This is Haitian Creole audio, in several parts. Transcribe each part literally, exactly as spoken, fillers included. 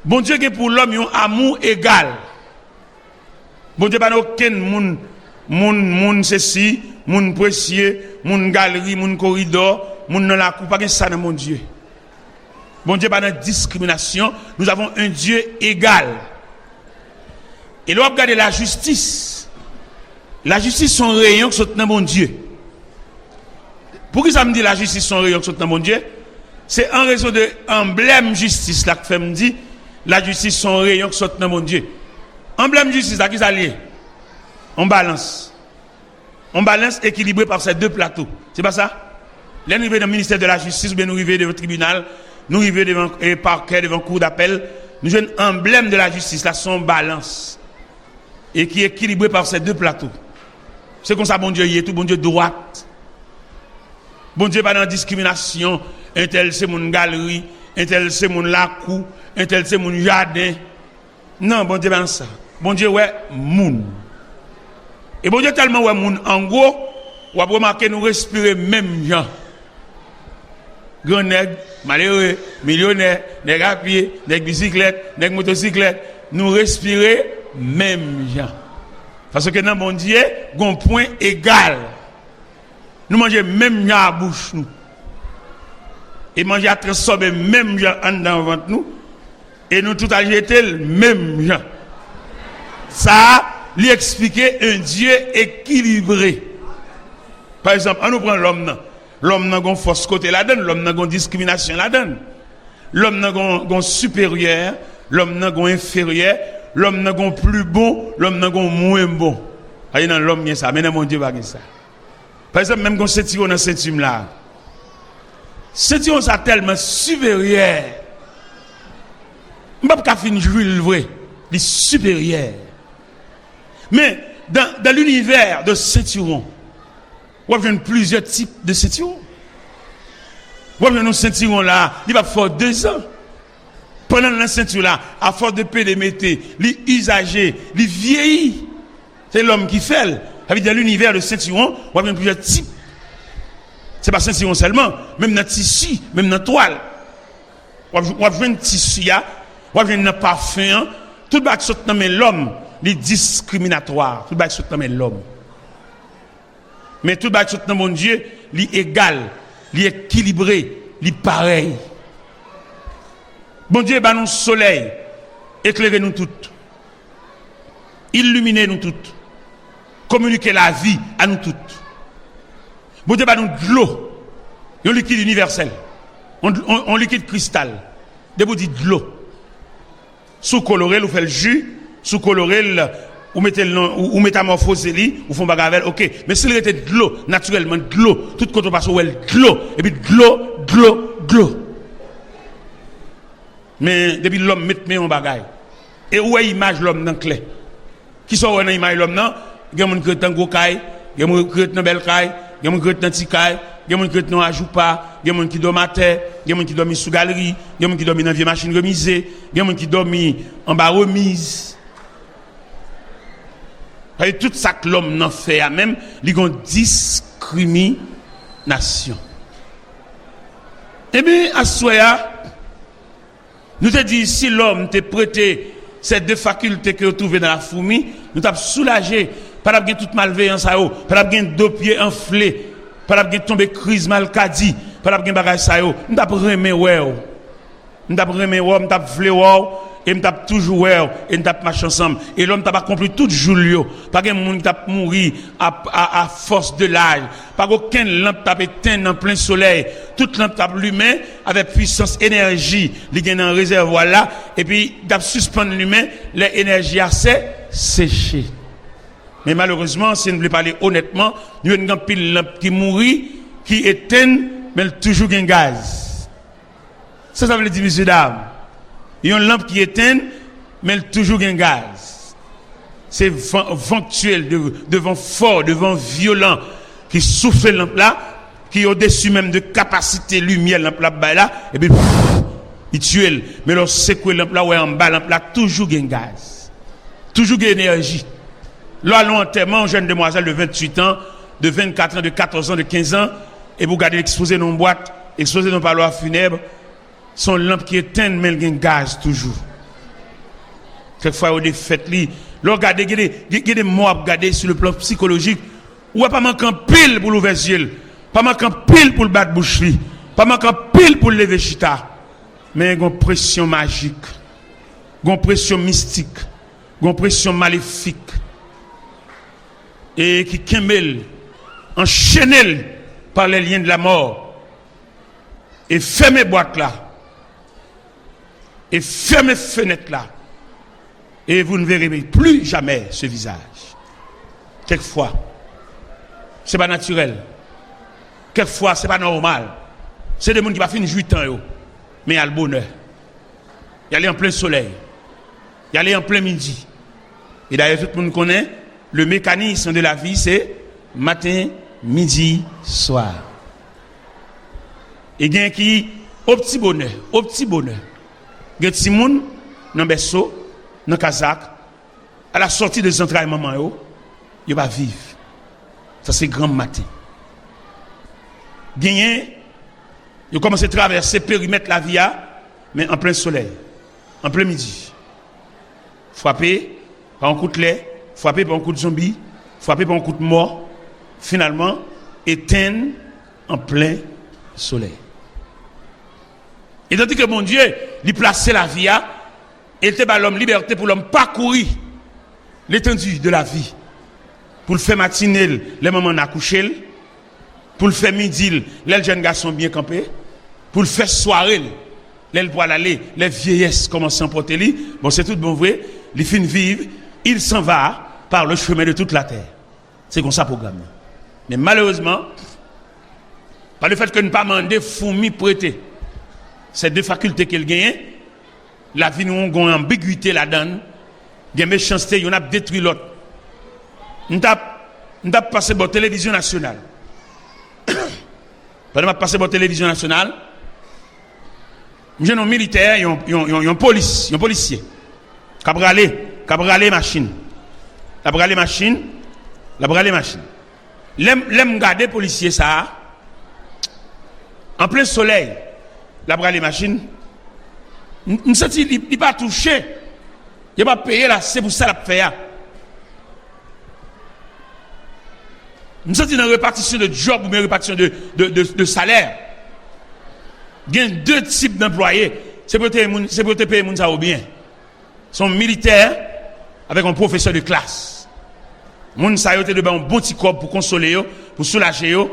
Bondye gen pou lòm yon amou egal. Bondye pa nan okenn moun, moun, moun sesi, moun presye, moun galri, moun koridò, moun nan lakou, pa gen sa nan Bondye. Bondye pa nan diskriminasyon. Nous avons un Dieu égal. E lè w ap gade lajistis, lajistis se yon reyon ki sot nan Bondye. Poukisa m di lajistis se yon reyon ki sot nan Bondye? Se an rezon de anblèm jistis la k fè m di lajistis se yon reyon ki sot nan Bondye. Anblèm jistis la, ki sa l ye? Yon balans. Yon balans ekilibre pa se de plato. Se pa sa? Lè nou rive nan ministè de lajistis oubyen nou rive devan tribinal, nou rive devan eh, pakè, devan kou dapèl, nou jwenn anblèm de lajistis la, se yon balans e ki ekilibre pa se de plato. Se konsa Bondye ye tou, Bondye dwat. Bondye pa nan diskriminasyon, entèl se moun galri, entèl se moun lakou, entèl se moun jaden. Non, Bondye pa nan sa. Bondye wè moun. E Bondye tèlman wè moun an gwo, w ap remake nou respire menm jan. Gran nèg, malere, milyonè, nèg a pye, nèg bisiklèt, nèg motosiklèt, nou respire menm jan. Paske nan Bondye, gon pwen egal. Nou manje menm jan a bouch nou. E manje a transfòme menm jan anndan vant nou. E nou tout al jete l menm jan. Sa a, li eksplike un Dieu équilibré. Pa egzanp, an nou pran lòm nan. Lòm nan gon fòs kote ladann, lòm nan gon diskriminasyon ladann. Lòm nan gon, gon siperyè, lòm nan gon enferyè, lòm nan gon pli bon, lòm nan gon mwen bon. Ayi nan lòm gen sa, men nan Bondye pa gen sa. Pa egzanp, menm gon sentiwon nan senti m la. Sentiwon sa tèlman siperyè. M p ap ka fin jwi l vre. Li siperyè. Men, dans, dans l'univers de sentiwon, w ap jwenn plizyè tip de sentiwon. W ap jwenn yon sentiwon la, li p ap fè w dezan. Pandan l nan senti w la, afòs de pede mete, li izaje, li vyeyi. Se lòm ki fè l. Sa vle di, dans l'univers de sentiwon, w ap jwenn plizyè tip. Se pa sentiwon sèlman, menm nan tisi, menm nan twal. W ap, w ap jwenn tisi a, w ap jwenn nan pafen an. Tout bagay ki sot nan men lòm, li diskriminatwa. Tout bagay ki sot nan men lòm. Men tout bagay ki sot nan Bondye, li egal, li ekilibre, li parèy. Bondye ba nou solèy, eklere nou tout. Ilimine nou tout. Kominike lavi a nou tout. Bondye ba nou dlo, yon likid inivèsèl, yon, yon, yon likid kristal. Depi w di dlo, si w kolore l, ou fè l ji, si w kolore l, ou mete l nan, ou, ou metamòfoze li, ou fè yon bagay avè l, oke. Men si l rete dlo, natirèlman, dlo, tout kote w pase, w wè l dlo, epi dlo, dlo, dlo. Men depi lòm met men yon bagay, e ou wè imaj lòm nan klè. Kisa w wè nan imaj lòm nan? Gen moun ki ret nan gwo kay, gen moun ki ret nan bèl kay, gen moun ki ret nan ti kay, gen moun ki ret nan ajoupa, gen moun ki dòmi atè, gen moun ki dòmi sou galri, gen moun ki dòmi nan vye machin remize, gen moun ki dòmi anba remiz. Sa vle di tout sa k lòm nan fè a menm, li gon diskriminasyon. Ebyen, aswè a, nou te di si lòm te prete ces deux facultés ke yo twouve nan la foumi, nou t ap soulaje, pa t ap gen tout malveyan sa yo, pa t ap gen do pye anfle, pa t ap gen tonbe kriz malkadi, pa t ap gen bagay sa yo. M t ap renmen wè w. M t ap renmen wè w, m t ap vle wè w, e m t ap toujou wè w, e n t ap mache ansanm. E lòm t ap akonpli tout jou l yo. Pa gen moun ki t ap mouri a, a, a fòs de laj. Pa gen okenn lanp k t ap etenn nan plen solèy. Tout lanp t ap limen avèk pwisans enèji li gen nan rezèvwa l la, epi li t ap sispann limen lè enèji a se, seche. Men malerezman, si n vle pale onètman, nou jwenn gen anpil lanp ki mouri, ki etenn, men l toujou gen gaz. Sa sa vle di, mesye dam? Yon lanp ki etenn, men l toujou gen gaz. Se van, van k tiye l, de, de van fò, de van vyolan ki soufle lanp la, ki odesi menm de kapasite limyè lanp la ap bay la, epi pff, li tiye l. Men lè w sekwe lanp la, w wè anba lanp la toujou gen gaz. Toujou gen enèji. Lè w al nan antèman yon jèn demwazèl de venntuit an, de vennkat an, de katòz an, de kenz an, epi w gade l ekspoze nan yon bwat, ekspoze nan yon palwa finèb, se yon lanp ki etenn, men l gen gaz toujou. Kèk fwa, yo defèt li. Lè w gade, gen de, gen, gen de mò w ap gade sou le plan sikolojik, ou wè pa manke anpil pou l ouvè zye l, pa manke anpil pou l bat bouch li, pa manke anpil pou l leve chita. Men gen yon presyon majik, gen yon presyon mistik, gen yon presyon malefik, e ki kenbe l, anchene l par les liens de la mort, e fèmen bwat la, et fermez fenêtre-là, et vous ne verrez plus jamais ce visage. Kèk fwa, se pa natirèl. Kèk fwa, se pa nòmal. Se de moun ki pa fin jwi tan yo, men y al bonè. Y ale an plen solèy. Y ale an plen midi. E dayè, tout moun konnen, le mécanisme de la vie, se maten, midi, swa. E gen ki o pti bonè, o pti bonè. Gen timoun nan bèso, nan kazak, à la sortie de zantray manman yo, yo pa viv. Sa se granm maten. Genyen, yo kòmanse travèse perimèt lavi a, men an plen solèy, an plen midi. Frape pa yon kout lè, frape pa yon kout zonbi, frape pa yon kout mò, finalman, etenn an plen solèy. E tandi ke Bondye, li plase lavi a, e l te ba lòm libète pou lòm pakouri l'étendue de la vie, pou l fè matine l lè manman n akouche l, pou l fè midi l lè l jèn gason byen kanpe, pou l fè sware l lè l pral ale, lè vyeyès kòmanse anpòte li. Bon, se tout bon vre, li fin viv, il s'en va par le chemin de toute la terre. Se konsa pwogram nan. Men malerezman, pa le fèt ke n pa mande foumi prete se de fakilte ke l genyen, lavi nou gen yon anbigite ladan l, gen mechanste, youn ap detwi lòt. M t ap, m t ap pase bò televizyon nasyonal. Pandan m ap pase bò televizyon nasyonal, m jwenn yon militè, yon, yon, yon, yon polis, yon polisye, k ap rale, k ap rale machin. L ap rale machin, l ap rale machin. Lè m, lè m gade polisye sa a, an plen solèy, l ap rale machin, m, m santi li, li pa touche. Yo pa peye l ase pou sa l ap fè a. M santi nan repatisyon de djòb oubyen repatisyon de, de, de, de salè, gen de tip danplwaye. Se pou yo te moun, se pou yo te peye moun sa yo byen. Se yon militè avèk yon pwofesè de klas. Moun sa yo te dwe bay yon bon ti kòb pou konsole yo, pou soulaje yo.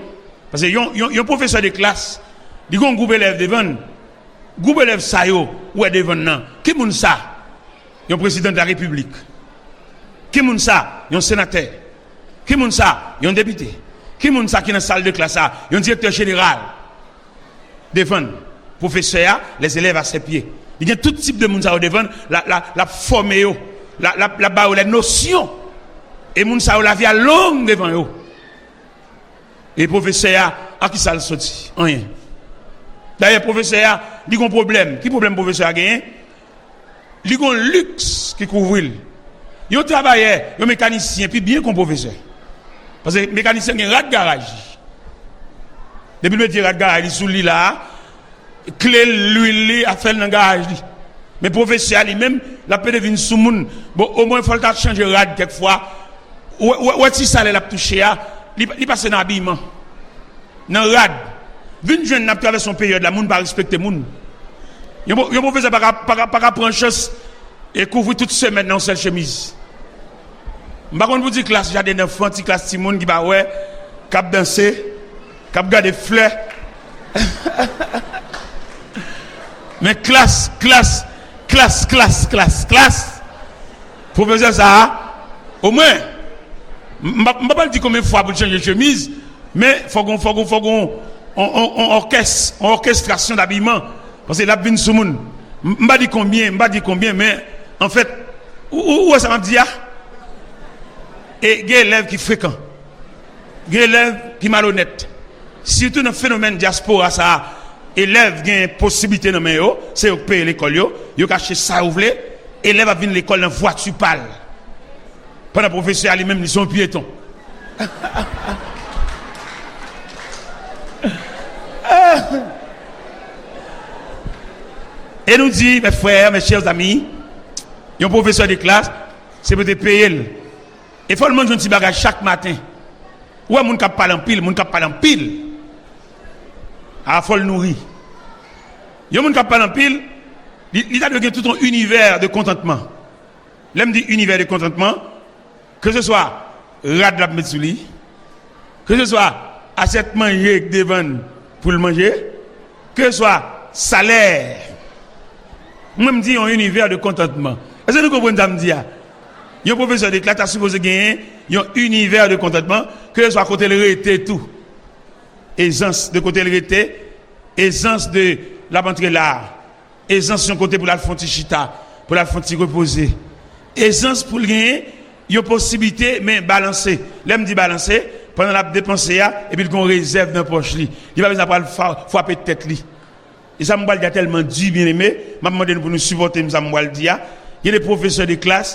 Paske yon, yon, yon pwofesè de klas, li gen yon gwoup elèv devan l. Gwoup elèv sa yo ou wè devan l nan, ki moun sa? Yon prezidan de la repiblik. Ki moun sa? Yon senatè. Ki moun sa? Yon depite. Ki moun sa ki nan sal de klas la? Yon direktè jeneral. Devan pwofesè a, les élèves à ses pieds. Li gen tout tip de moun sa yo devan l, l ap, l ap, l ap fòme yo, l ap, l ap, l ap ba yo les notions. E moun sa yo, lavi a long devan yo. E pwofesè a, a ki sa l soti? Anyen. Dayè, pwofesè a, li gon pwoblèm. Ki pwoblèm pwofesè a genyen? Li gon liks ki kouvri l. Yon travayè, yon mekanisyen pi byen ke yon pwofesè. Paske mekanisyen gen rad garaj li. Depi l met vye rad garaj li sou li la a, kle l, lwil li, afè l nan garaj li. Men pwofesè a li menm, l ap pede vin sou moun. Bon, omwen fò l ta chanje rad kèk fwa. Ou wè, ou wè, ou wè ti salè l ap touche a, li, li pase nan abiman, nan rad. Vin jwenn n ap travèse yon peryòd la, moun pa respekte moun. Yon, yon pwofesè pa ka, pa ka, pa ka pran chans e kouvri tout semèn nan yon sèl chemiz. M pa konn pou di klas jaden danfan, ti klas timoun ki pa wè, k ap danse, k ap gade flè. Men klas, klas, klas, klas, klas, klas, pwofesè sa a, omwen, m pa, m pa pral di konbyen fwa pou l chanje chemiz, men fòk gon, fòk gon, fòk gon, on, on, on òkès, on òkestrasyon dabiman, paske l ap vin sou moun. M, m pa di konbyen, m pa di konbyen, men anfèt, ou, ou, ou wè sa m ap di a? E gen elèv ki frekan. Gen elèv ki malonèt. Sitou nan fenomèn dyaspora sa a, elèv gen posiblite nan men yo, se yo k peye lekòl yo, yo ka achte sa yo vle, elèv ap vin lekòl nan vwati pa l. Pandan pwofesè a li menm, li se yon pyeton. E nou di, mes frères, mes chers amis, Yon pwofesè de klas, se pou te peye l. E fò l manje yon ti bagay chak maten. Ou wè moun k ap pale anpil, moun k ap pale anpil. A fò l nouri. Yon moun k ap pale anpil, li, li ta dwe gen tout yon inivè de kontantman. Lè m di inivè de kontantman, ke se swa rad l ap met sou li, ke se swa asyèt manje k devan l pou l manje, ke se swa salè. Mwen, m di yon inivè de kontantman. Èske nou konprann sa m di a? Yon pwofesè de klas ta sipoze genyen yon inivè de kontantman, ke se swa kote l rete tou. Ezans de kote l rete, ezans de l ap antre la a. Ezans yon kote pou l al fè yon ti chita, pou l al fè yon ti repoze. Ezans pou l genyen yon posiblite, men balanse. Lè m di balanse, pandan l ap depanse a, epi l gen yon rezèv nan pòch li. Li pa bezwen pral fa-, frape tèt li. E sa m pral di a tèlman di, byeneme, m ap mande nou pou nou sipòte m sa m pral di a. Gen de pwofesè de klas,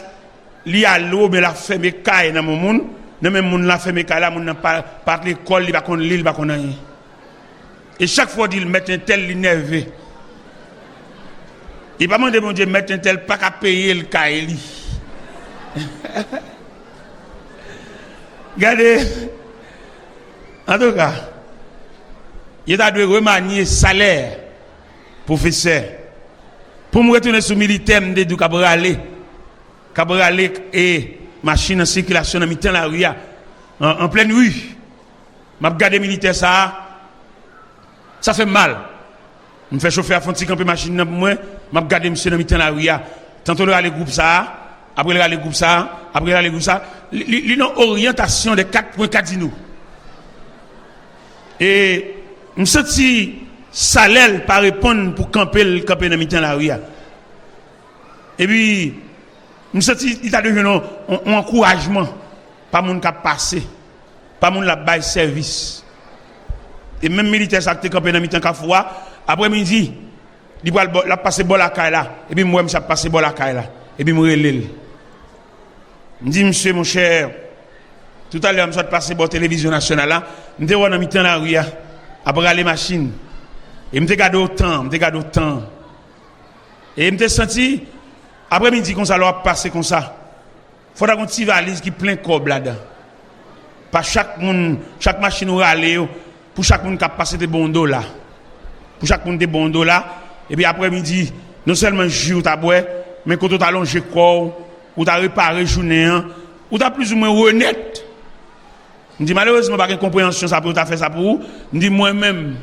li ale oubyen l ap fèmen kay nan men moun, nan men moun l ap fèmen kay la, moun nan pa, pa t lekòl, li pa konn li, li pa konn anyen. E chak fwa w di l mèt entèl, li nève. Li pa mande Bondye mèt entèl pa ka peye l kay li. Gade, antouka, yo ta dwe remanye salè pwofesè. Pou m retounen sou militè, m te di w k ap rale, k ap rale e machin an sikilasyon nan mitan lari a, an, an plèn ri. M ap gade militè sa a, sa fè m mal. M fè chofè a fè yon ti kanpe machin nan pou mwen, m ap gade misye nan mitan lari a. Tanto l rale gwoup sa a, apre l rale gwoup sa a, apre l rale gwoup sa a. Li, li, li nan oryantasyon de kat pwen kadino. E m santi salè l pa reponn pou kanpe l kanpe nan mitan lari a. Epi, m santi li ta dwe jwenn yon, yon, yon ankourajman pa moun k ap pase, pa moun l ap bay sèvis. E menm militè sa k te kanpe nan mitan kafou a, aprè midi, li pral bò, l ap pase bò lakay la, epi m wè misye ap pase bò lakay la, epi m rele l. M di, "Misye, monchè, toutalè m sot pase bò televizyon nasyonal la, m te wè w nan mitan lari a, ap rale machin. E m te gade w tan, m te gade w tan. E m te santi, aprè midi konsa, lè w ap pase konsa, fò w ta gen yon ti valiz ki plen kòb ladan. Pa chak moun, chak machin ou rale yo, pou chak moun k ap pase te ba w yon dola. Pou chak moun te ba w yon dola, epi aprè midi, non sèlman ji ou ta bwè, men kote w ta lonje kò w, ou ta repare jounen an, ou ta plizoumwen renèt." M di, "Malerezman, pa gen konpreyansyon sa pou yo ta fè sa pou ou." M di, "Mwen menm,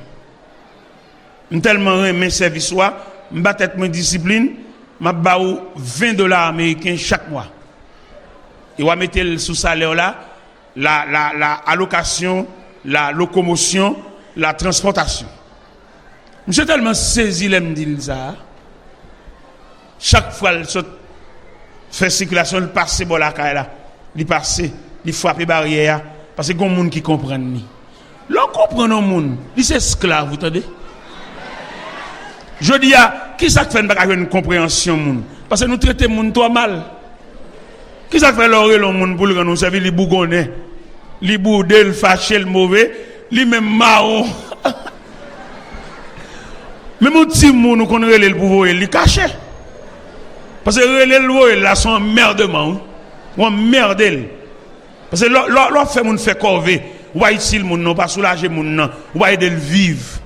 m tèlman renmen sèvis ou a, m ba tèt mwen disiplin, m ap ba ou ven dola ameriken chak mwa. E w a mete l sou salè w la, la, la, la alokasyon, la lokomosyon, la transpòtasyon." Misye tèlman sezi lè m di l sa a. Chak fwa l sot fè sikilasyon, l pase bò lakay la. Li pase, li frape baryè a. Paske gen moun ki konprann li. Lè w konprann yon moun, li se esklav ou, tande. Jodi a, ki sa k fè n pa ka jwenn konpreyansyon moun? Paske nou trete moun twò mal. Ki sa k fè lè w rele yon moun pou l rann ou sèvis, li bougonnen, li boude, l fache, l move, li menm mawon? Menm yon timoun ou konn rele l pou voye l, li kache. Paske rele l, voye l la, se yon anmèdman, wi. Ou anmède l. Paske lè, lè, lè w ap fè moun fè kòve, ou pa itil moun nan, ou pa soulaje moun nan, ou pa ede l viv.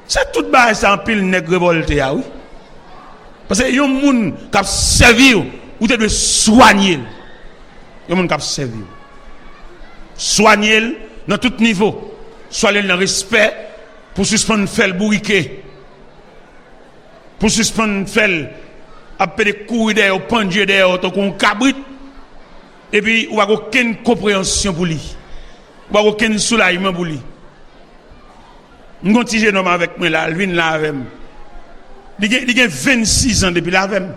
Se tout bagay sa anpil nèg revòlte a, wi. Paske yon moun k ap sèvi w, ou te dwe swanye l. Yon moun k ap sèvi w. Swanye l nan tout nivo. Swanye l nan respè, pou sispann fè l bourike. Pou sispann fè l ap pede kouri dèyè w, pandye dèyè w tankou yon kabrit. Epi ou pa gen okenn konpreyansyon pou li. Ou pa gen okenn soulajman pou li. M gon ti jenòm avèk mwen la, l vin la avè m. Li gen, li gen vennsis an depi l avè m.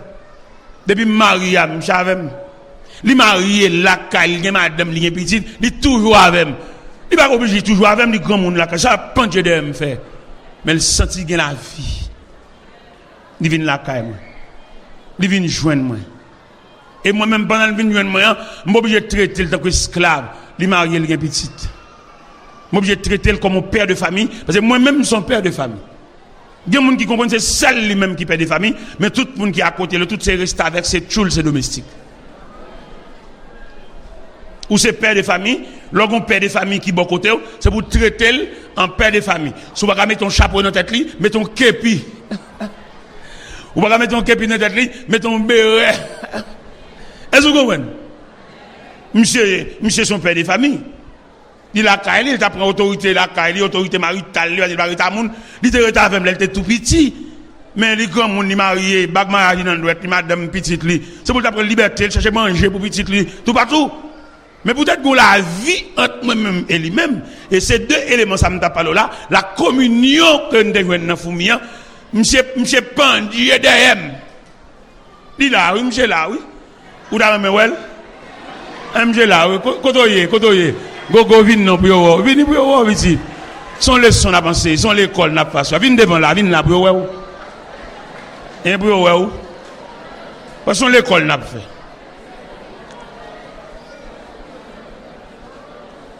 Depi m marye a, misye avè m. Li marye lakay, li gen madanm, li gen pitit, li toujou avè m. Li pa oblije toujou avè m, li granmoun lakay. Sa pandye dèyè m fè. Men l santi gen lavi. Li vin lakay mwen. Li vin jwenn mwen. E mwen menm, pandan l vin jwenn mwen an, m oblije trete l tankou esklav. Li marye, li gen pitit. M oblije trete l kòm yon pè de fanmi, paske mwen menm, m se yon pè de fanmi. Gen moun ki konprann se sèl li menm ki pè de fanmi, men tout moun ki akote l yo, tout se restavèk, se tchoul, se domestik. Ou se pè de fanmi, lè w gen yon pè de fanmi ki bò kote w, se pou w trete l an pè de fanmi. Si w pa ka mete yon chapo nan tèt li, mete yon kepi. Ou pa ka mete yon kepi nan tèt li, mete yon berè. Èske w konprann? Misye, misye se yon pè de fanmi. Li lakay li, li ta pran otorite lakay li, otorite marital li, li pa ret a moun. Li te ret avè m lè l te tou piti. Men li granmoun, li marye, bag maryaj li nan dwèt li, madanm, pitit li. Se pou l ta pran libète l, chache manje pou pitit li, toupatou. Men poutèt gen yon lavi ant mwen menm e li menm, e se de eleman sa m t ap pale w la, la kominyon ke n te jwenn nan foumi an, misye, misye pandye dèyè m. Li la wi, misye la wi. Ou ta renmen wè l? An, misye la wi. Ko-, kote w ye? Kote w ye? Gogo, vin non pou yo wè w. Vini pou yo wè w, pitit. Se yon leson n ap anseye, se yon lekòl n ap fè aswè. Vin devan la, vin la pou yo wè w. En, pou yo wè w. Paske se yon lekòl n ap fè.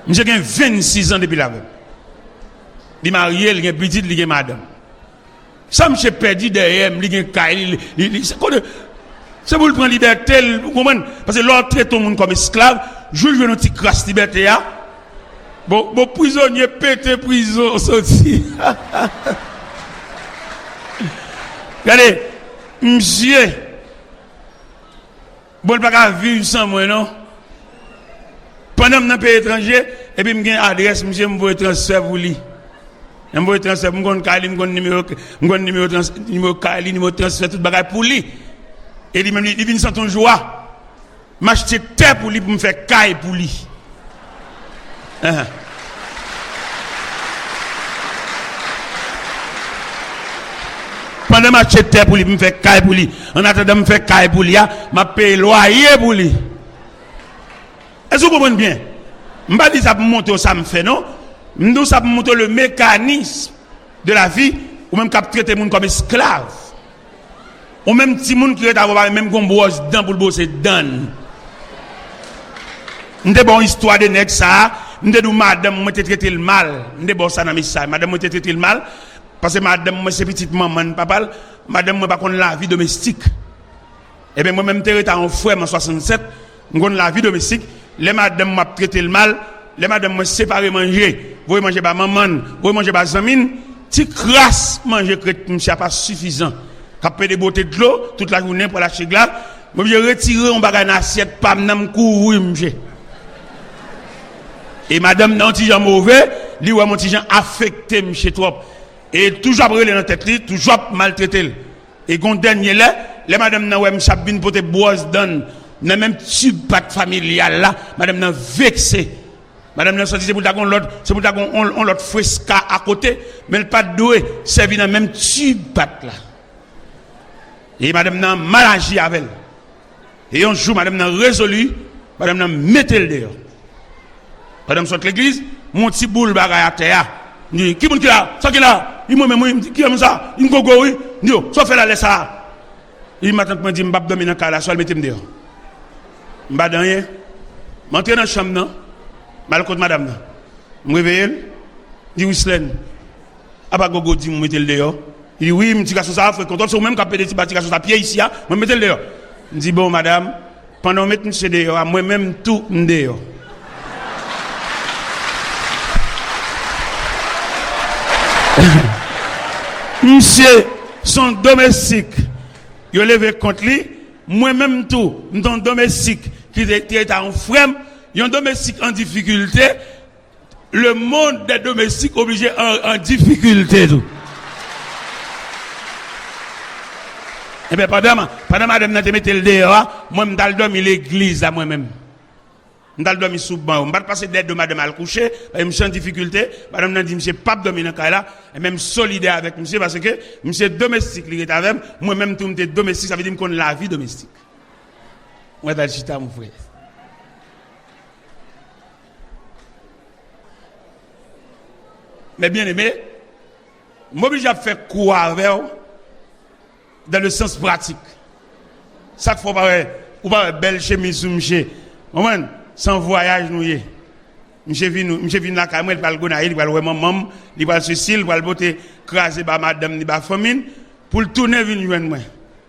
Misye gen vennsis an depi l avè m. Li marye, li gen pitit, li gen madanm. Sa misye pèdi dèyè m, li gen kay li, li, li, se kote, se pou l pran libète l, ou konprann? Paske lè w trete yon moun kòm esklav, jou l jwenn yon ti kras libète a, bon, bon, prizonye pete prizon soti. Gade, misye, bon, l pa ka viv san mwen, non. Pandan m nan peyi etranje, epi m gen adrès misye, m voye transfè pou li. M voye transfè, m konn kay li, m konn nimewo, m konn nimewo trans-, nimewo kay li, nimewo transfè, tout bagay pou li. E li menm, li, li vin santi yon jwa. M achte tè pou li, pou m fè kay pou li. Ahan. Pandan m achte tè pou li, pou m fè kay pou li, annatandan m fè kay pou li a, m ap peye lwaye pou li. Èske w konprann byen? M pa di sa pou m montre w sa m fè, non. M di w sa pou m montre w le mécanisme de la vie, ou menm k ap trete moun kòm esklav. Ou menm timoun ki ret avè w pa menm gon bwòs dan pou l bwose dan l. M te ba w istwa de nèg sa a, m te di w madanm mwen te trete l mal. M te ba w sa nan mesaj. Madanm mwen te trete l mal, paske madanm mwen se pitit manman l, papa l. Madanm mwen pa konn lavi domestik. Ebyen, mwen menm, m te rete a yon frè m an swasannsèt, m konn lavi domestik, lè madanm mwen ap trete l mal, lè madanm mwen separe manje, voye manje ba manman l, voye manje ba zanmi l, ti kras manje k ret misye a pa sifizan. K ap pede bwote dlo tout lajounen pou al achte glas, m oblije retire yon bagay nan asyèt pa m nan, m kouvri misye. E madanm nan yon ti jan move, li wè m yon ti jan afekte misye twòp. E toujou ap rele nan tèt li, toujou ap maltrete l. E gon dènye lè, lè madanm nan wè misye ap vin pote bwòs dann nan menm tib pat familyal la, madanm nan vekse. Madanm nan santi se pou l ta gon lòt, se pou l ta gon on, on lòt freska akote, men l pa t dwe sèvi nan menm tib pat la. E madanm nan mal aji avè l. E yon jou, madanm nan rezoli, madanm nan mete l deyò. Pandan m sot legliz, m wè yon ti boul bagay atè a. M di, "Ki moun ki la? Sa ki la?" Li mwen menm, wi. M di, "Ki moun sa?" Li, "M Gogo, wi." M di, "O, sa w fè la lè sa a?" Li, "Matant mwen di m p ap dòmi nan kay la, sa l mete m deyò." M pa di anyen. M antre nan chanm nan, m al kot madanm nan. M reveye l, m di, "Wislèn, apa Gogo di m ou mete l deyò?" Li di, "Wi, m ti gason sa a, frekan twòp, se ou menm k ap pede ti ba ti gason sa a pye isi a, mwen m mete l deyò." M di, "Bon, madanm, pandan w met misye deyò a, mwen menm tou, m deyò." Misye se yon domestik. Yo leve kont li, mwen menm tou, m te yon domestik ki te, te ta yon frè m, yon domestik an difikilte, le monde des domestiques obligé an, an difikilte tou. Ebyen, pandan, pandan madanm nan te mete l deyò a, mwen, m t al dòmi legliz la, mwen menm. M t al dòmi sou ban yo. M pa t pase dèyè do madanm al kouche, paske misye an difikilte. Madanm nan di misye p ap dòmi nan kay la. Ebyen, m solidè avèk misye, paske misye domestik, li ret avè m. Mwen menm tou, m te domestik, sa vle di m konn lavi domestik. Mwen t al chita, mon frè. Men byeneme, m oblije ap fè kou avè w dans le sens pratique. Sa k fè w pa wè, ou pa wè bèl chemiz sou misye. Konprann? Se yon vwayaj nou ye. Misye vin, misye vin lakay mwen, li pral Gonayiv, li pral wè manman m, li pral sesi, li pral pote kraze ba madanm ni ba fanmi l, pou l tounen vin jwenn mwen.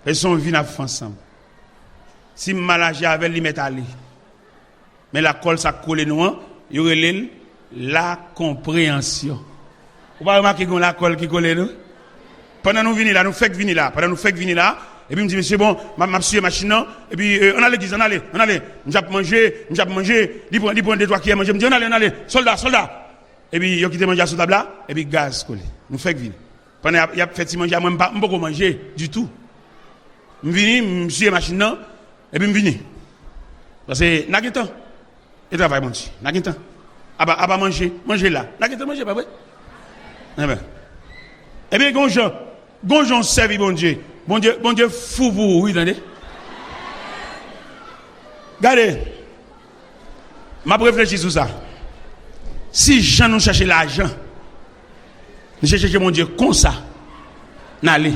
E se yon vi n ap fè ansanm. Si m mal aji avè l, li mèt ale. Men lakòl sa k kole nou an, yo rele l lakonpreyansyon. Ou pa remake gen yon lakòl ki kole nou? Pandan nou vini la, nou fèk vini la, pandan nou fèk vini la, epi m di, "Mesye, bon, m ap, m ap siye machin nan, epi, euh, ann ale legliz, ann ale, ann ale." M j ap manje, m j ap manje, li pran, li pran de twa kiyè manje, m di, "Ann ale, ann ale, sòlda, sòlda." Epi yo kite manje a sou tab la, epi gaz kole. Nou fèk vini. Pandan y ap, y ap fè ti manje a, mwen, m pa, m poko manje ditou. M vini, m siye machin nan, epi m vini. Paske n a gen tan. E travay Bondye, n a gen tan. Apa, apa manje, manje la. N a gen tan manje, pa vre? Enben. Ebyen, gon jan, gon jan w sèvi Bondye. Bondye, Bondye fou pou ou, wi, tande. Gade, m ap reflechi sou sa. Si jan nou chèche lajan, nou chèche Bondye konsa, n ale.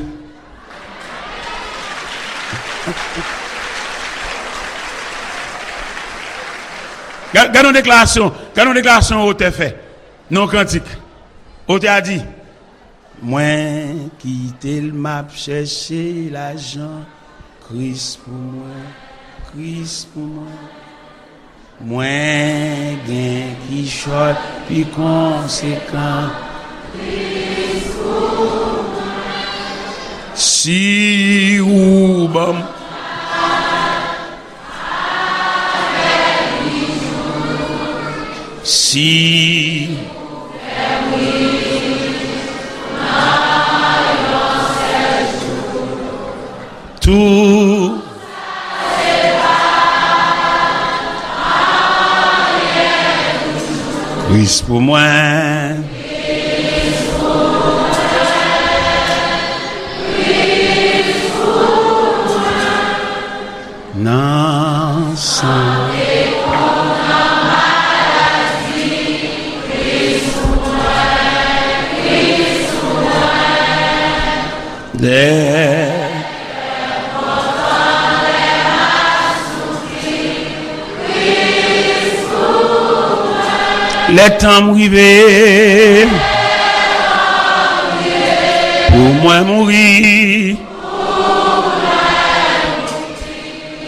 Ga-, gade yon deklarasyon, gade yon deklarasyon otè fè nan yon kantik. Otè a di, "Mwen kite l, m ap chèche lajan, Kris pou mwen, Kris pou mwen. Mwen gen kichòt pi konsekan. Si ou ban m." Si tou Kris pou mwen. Nan san. Dè. Lè tan m rive pou mwen mouri.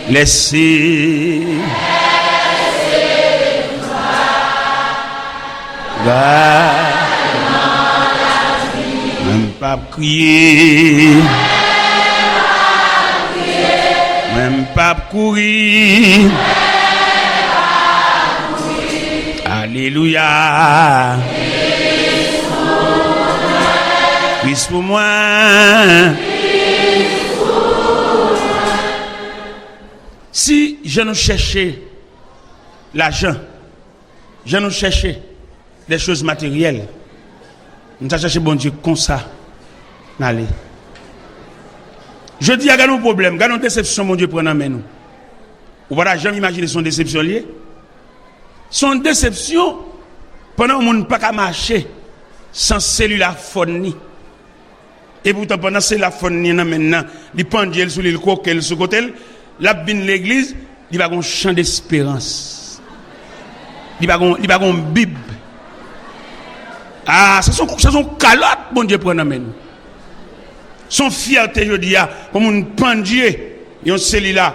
Lèse. Gade. Mwen m p ap kriye. Mwen m p ap kouri. Alelouya. Kris pou mwen. Si jan nou chèche lajan, jan nou chèche des choses matérielles, nou ta chèche Bondye konsa, n ale. Jodi a, gade yon pwoblèm, gade yon desepsyon Bondye pran nan men nou. Ou pa ta janm imajine se yon desepsyon l ye. Se yon desepsyon pandan yon moun pa ka mache san selila fòn li. Epoutan, pandan selila fòn li nan men l nan, li pandye l sou li, l kwoke l sou kote l, l ap vin legliz, li pa gon chan desperans. Li pa gon, li pa gon Bib. Ah, sa se yon, sa se yon kalòt Bondye pran nan men nou. Se yon fyète jodi a, pou moun pandye yon selila,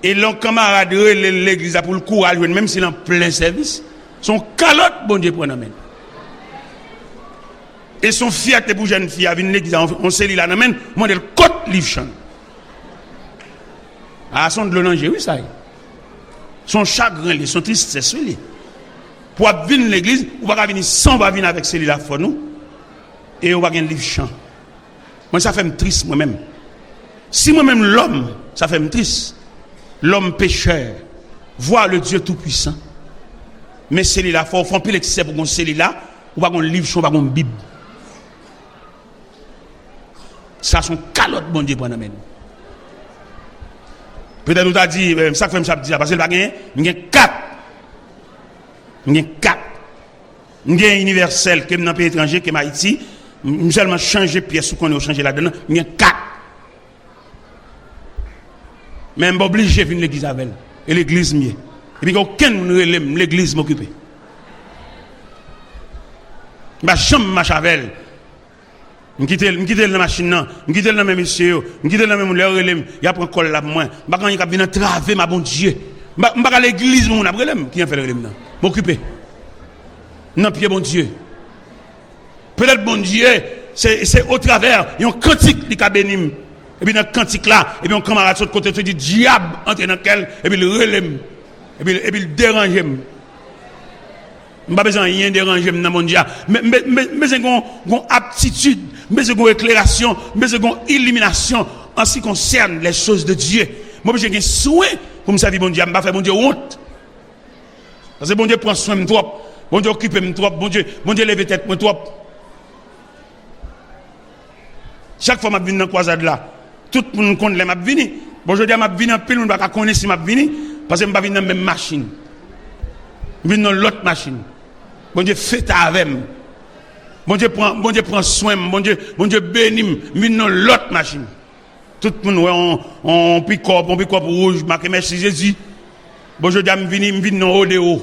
e lè yon kanmarad rele l legliz la pou l kouri al jwenn, menm si l an plen sèvis, se yon kalòt Bondye pran nan men l. E se yon fyète pou jèn fi a vin legliz la, yon, yon selila nan men l, mande l kot liv chan. A, se yon dlo nan je, wi, sa ye. Se yon chagren li, se yon tristès, wi, li. Pou w ap vin legliz, ou pa ka vini san w pa vini avèk selila fòn ou. E ou pa gen liv chan. Mwen, sa fè m tris, mwen menm. Si mwen menm, lòm, sa fè m tris. Lòm pechè, vwa le Dye Toupwisan. Men selila, fò w fè anpil eksè pou gon selila, ou pa gon liv chan, ou pa gon Bib. Sa se yon kalòt Bondye pran nan men nou. Petèt ou ta di, "Eh, sa k fè m sa ap di la, paske l pa genyen?" M gen kat. M gen kat. M gen inivèsèl, ke m nan peyi etranje, ke m Ayiti. M, m sèlman chanje pyès ou konnen yo chanje ladan l, m gen kat. Men m pa oblije vin legliz avè l. E legliz m ye. Epi gen okenn moun rele m, legliz m okipe. M pa janm mache avè l. M kite l, m kite l nan machin nan, m kite l nan men mesye yo, m kite l nan men moun, lè yo rele m, y ap pran kòl la pou mwen. M pa gen anyen k ap vin antrave m a Bondye. M pa, m pa ka legliz, moun ap rele m, ki an fè l rele m nan. M okipe. M nan pye Bondye. Petèt Bondye, se, se otravè yon kantik li ka beni m. Epi nan kantik la, epi yon kanmarad sot kote, te di dyab antre nan kè l, epi l rele m, epi, epi l deranje m. M pa bezwen anyen deranje m nan Bondye a. Men, men, men, m bezwen gon, gon aptitid, m bezwen gon eklerasyon, m bezwen gon iliminasyon an si konsène les choses de Dieu. M oblije gen swen pou m sèvi Bondye a, m pa fè Bondye wont. Paske Bondye pran swen m twòp. Bondye okipe m twòp. Bondye, Bondye leve tèt mwen twòp. Chak fwa m ap vin nan kwazad la, tout moun konn lè m ap vini. Bon, jodi a m ap vini, anpil moun pa ka konnen si m ap vini, paske m pa vin nan menm machin. M vin nan lòt machin. Bondye fete avè m. Bondye pran, Bondye pran swen m. Bondye, Bondye beni m. M vin nan lòt machin. Tout moun wè on, on pikòp, on pikòp wouj, make mèsi Jezi. Bon, jodi a m vini, m vin nan Rodeo.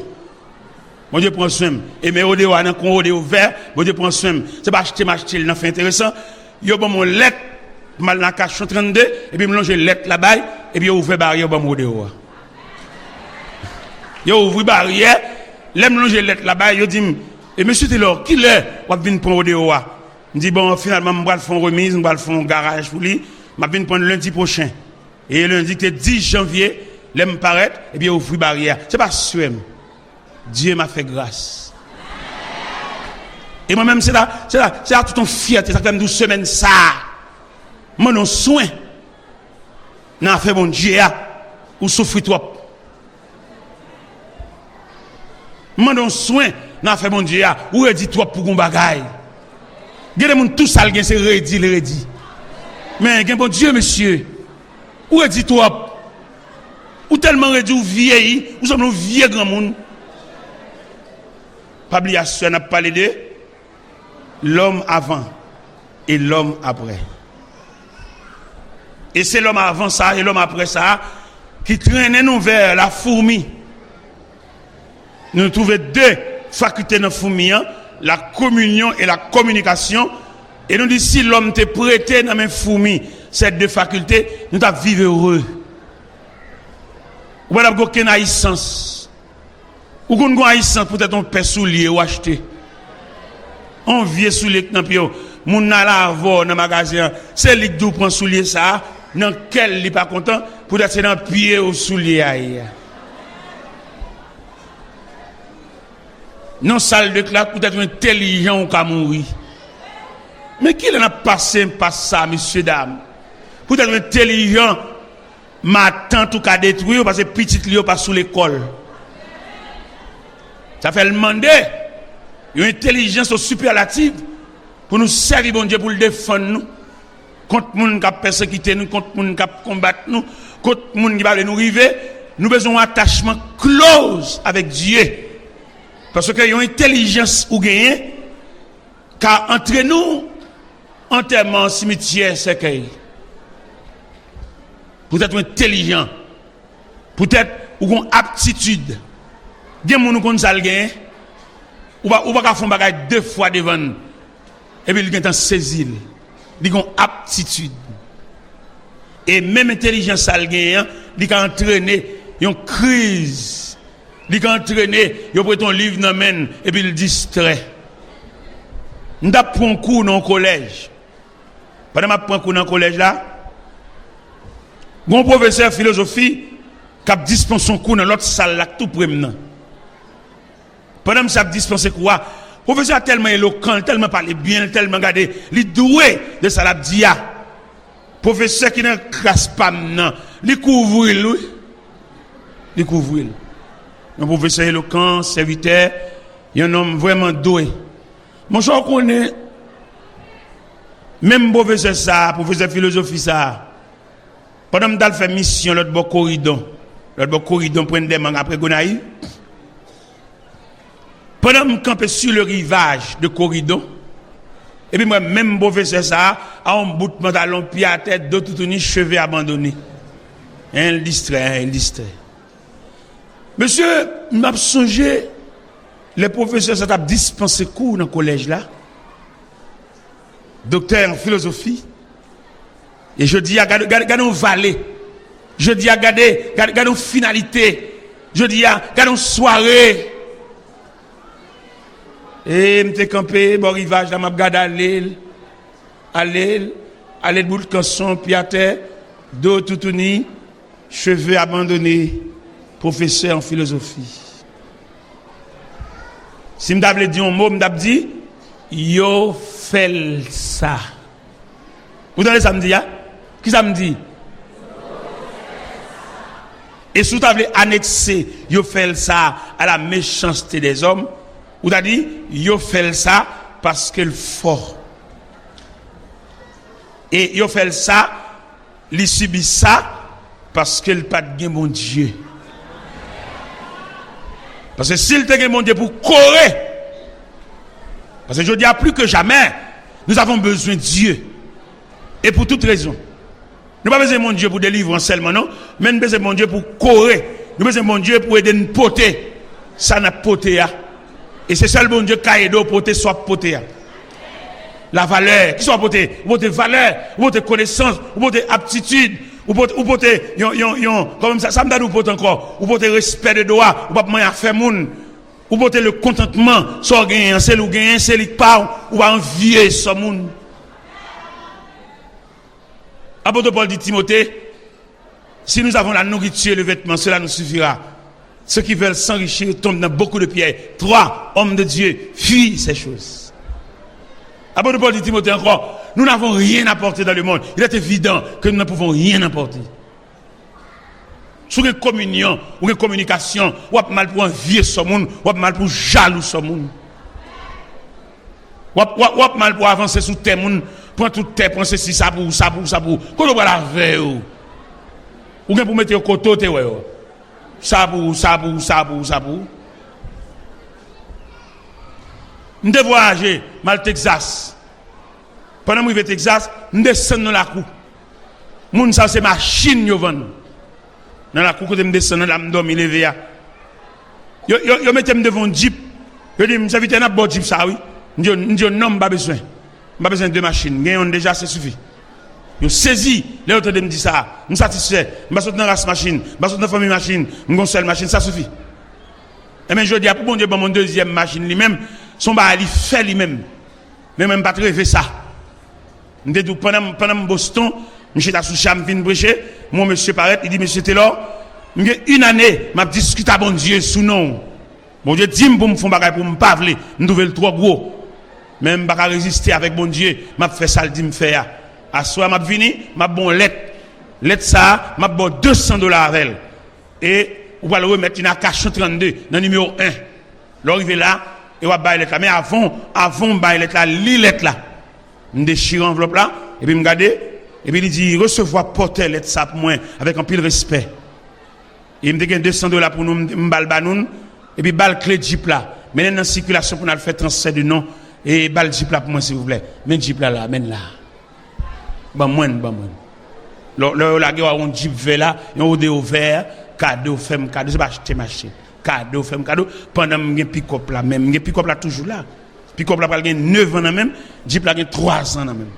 Bondye pran swen m. E men Rodeo a nan kon Rodeo vè, Bondye pran swen m. Se pa achte m achte l nan fè enteresan. Yo ban m yon lèt, m al nan Cachan trannde, epi m lonje lèt la bay, epi yo ouvè baryè yo ban m Rodeo a. Yo ouvri baryè, lè m lonje lèt la bay, yo di m, "E mesye Telor, kilè w ap vin pran Rodeo a?" M di, "Bon, finalman, m pral fè yon remiz, m pral fè yon garaj pou li. M ap vin pran l lendi pwochen." E lendi ki te dis janvye, lè m parèt, epi yo ouvri baryè a. Se pa sè m. Dye m a fè gras. E mwen menm, se la, se la, se la tout yon fyète, sa k fè m di w semèn sa a, m mande yon swen nan afè Bondye a, ou soufri twòp. M mande yon swen nan afè Bondye a, ou redi twòp pou gon bagay. Gen de moun, tou sa l gen, se redi l redi. Men gen Bondye, mesye. Ou redi twòp. Ou tèlman redi, ou vyeyi, ou sanble yon vye granmoun. Pa bliye aswè n ap pale de lòm avan e lòm aprè. E se lòm avan sa a e lòm aprè sa a ki trennen nou vè la foumi. Nou twouve de fakilte nan foumi an, la communion et la communication, e nou di si lòm te prete nan men foumi sè de fakilte, nou t ap viv ere. Ou pa t ap gen okenn ayisans. Ou konn gon ayisans poutèt yon pè soulye ou achte. Yon vye soulye k nan pye w. Moun nan al avè w nan magazen an. Se li k di w pran soulye sa a. Nan kè l, li pa kontan. Poutèt se nan pye w soulye a ye a. Nan sal de klas, poutèt ou entèlijan, ou ka mouri. Men kilè n ap pase enpas sa, mesye dam? Poutèt ou entèlijan, matant ou ka detwi w paske pitit li yo pa sou lekòl. Sa fè l mande yon entèlijans o sipèlativ pou nou sèvi Bondye pou l defann nou kont moun k ap pèsekite nou, kont moun k ap konbat nou, kont moun ki pa vle nou rive. Nou bezwen yon atachman close avèk Dye. Paske yon entèlijans ou genyen ka antre nou antèman an simityè sèkèy. Poutèt ou entèlijan. Poutèt ou gon aptitid. Gen moun ou konn sa l genyen. Ou pa, ou pa ka fè yon bagay de fwa devan l. Epi l gentan sezi l. Li gon aptitid. E menm entèlijans sa l genyen an, li ka antrene yon kriz. Li ka antrene yo prete yon liv nan men l epi l distrè. M t ap pran yon kou nan yon kolèj. Pandan m ap pran kou nan kolèj la, gon pwofesè filozofi k ap dispanse yon kou nan lòt sal la k tou pre m nan. Pandan misye ap dispanse kou a, pwofesè a tèlman elokan, li tèlman pale byen, li tèlman gade, li dwe de sa l ap di a. Pwofesè ki nan klas pa m nan, li kouvri l, wi. Li kouvri l. Yon pwofesè elokan, sèvitè, yon nonm vrèman dwe. Monchè, w konnen, menm pwofesè sa a, pwofesè filozofi sa a, pandan m t al fè misyon lòt bò Koridon, lòt bò Koridon, Pwent dè Mang, apre Gonayiv, pandan m kanpe sur le rivage de Koridon, epi m wè menm pwofesè sa a, a yon bout pantalon, pye atè, do toutouni, cheve abandone. En, l distrè, en, l distrè. Mesye, m ap sonje lè pwofesè sa t ap dispanse kou nan kolèj la. Doktè an filozofi. E jodi a, gade, gade, gade yon vale. Jodi a, gade, gade, gade yon finalite. Jodi a, gade yon sware. E m te kanpe bò rivaj la, m ap gade ale l, ale l, ale l bout kanson, pye atè, do toutouni, cheve abandone, pwofesè an filozofi. Si m ta vle di yon mo, m t ap di, yo fè l sa. Ou tande sa m di a? Ki sa m di? E si w ta vle anekse, yo fè l sa, à la méchanceté des hommes, ou ta di, yo fè l sa paske l fò. E yo fè l sa, li sibi sa paske l pa t gen Bondye. Paske si l te gen Bondye pou kore, paske jodi a, plus que jamais, nous avons besoin de Dieu. E pou tout rezon. Nou pa bezwen Bondye pou delivrans sèlman, non. Men nou bezwen Bondye pou kore. Nou bezwen Bondye pou ede n pote sa n ap pote a. E se sèl Bondye k ka ede w pote sa w ap pote a. La valè. Kisa w pote? Ou pote valè, ou pote konesans, ou pote aptitid, ou pote, ou pote yon, yon, yon, kòman sa, sa m ta di ou pote ankò? Ou pote respè de dwa, ou p ap manyen afè moun. Ou pote le kontantman, sa w genyen an, se li w genyen, se li k pa w, ou pa anvye sa moun. Apôtre Paul dit Timothée, si nous avons la nourriture et le vêtement, cela nous suffira. Ceux qui veulent s'enrichir tombent dans beaucoup de pièges. Trois hommes de Dieu fuient ces choses. Apôtre Paul dit Timothée encore, nous n'avons rien apporté dans le monde. Il est évident que nous ne pouvons rien apporter. Si w gen kominyon, ou gen kominikasyon, w ap mal pou anvye sò moun, w ap mal pou jalou sò moun. W ap, w ap, w ap mal pou avanse sou tè moun, pran tout tè, pran sesi, sa pou ou, sa pou ou, sa pou ou. Kote w pral avè yo? Ou gen pou mete yo kote w te wè yo. Sa pou ou, sa pou ou, sa pou ou, sa pou ou. M te vwayaje, m al Texas. Pandan m rive Texas, m desann nan lakou. Moun sa yo se machin yo vann. Nan lakou kote m desann nan la, m dòmi leve a. Yo, yo, yo mete m devan yon djip. Yo di m, "Sèvitè, n ap ba w djip sa a, wi." M di yo, m di yo, "Non, m pa bezwen. M pa bezwen de machin. M gen yonn deja, se sifi." Yo sezi lè yo tande m di sa a. M satisfè. M pa sot nan ras machin. M pa sot nan fanmi machin. M gon sèl machin, sa sifi. Enben, jodi a, pou Bondye ban m yon dezyèm machin li menm, se yon bagay li fè li menm. Men mwen, m pa t reve sa. M te di w, pandan m, pandan m Boston, m chita sou cha, m fin preche, m wè yon mesye parèt, li di, "Mesye Telor, m gen yon ane, m ap diskite a Bondye sou non w. Bondye di m pou m fè yon bagay pou m pa vle, m twouve l twò gwo. Men m pa ka reziste avèk Bondye, m ap fè sa l di m fè a. Aswè a, m ap vini, m ap ba w yon lèt. Lèt sa a, m ap ba w de san dola avè l." E ou pral remèt li nan Akasyon trannde, nan nimewo en. Lè w rive la, e w ap bay lèt la. Men avan, avan w bay lèt la, li lèt la. M dechire anvlòp la, epi m gade, epi li di, "Resevwa pòtè lèt sa pou mwen avèk anpil respè." E m te gen de san dola pou nou, m, m ba l ba nou, epi ba l kle djip la. Mennen l nan sikilasyon pou n al fè transfè de non, e ba l djip la pou mwen, silvouplè. Men djip la la, men l la. Ban mwen l, ban mwen l. Lè, lè yo lage w a yon djip vè la, yon Rodeo vè, kado, fè m kado, se pa achte m achte. Kado, fè m kado, pandan m gen pikòp la menm. M gen pikòp la toujou la. Pikòp la pral gen nèf an nan men m, djip la gen twa zan nan men m.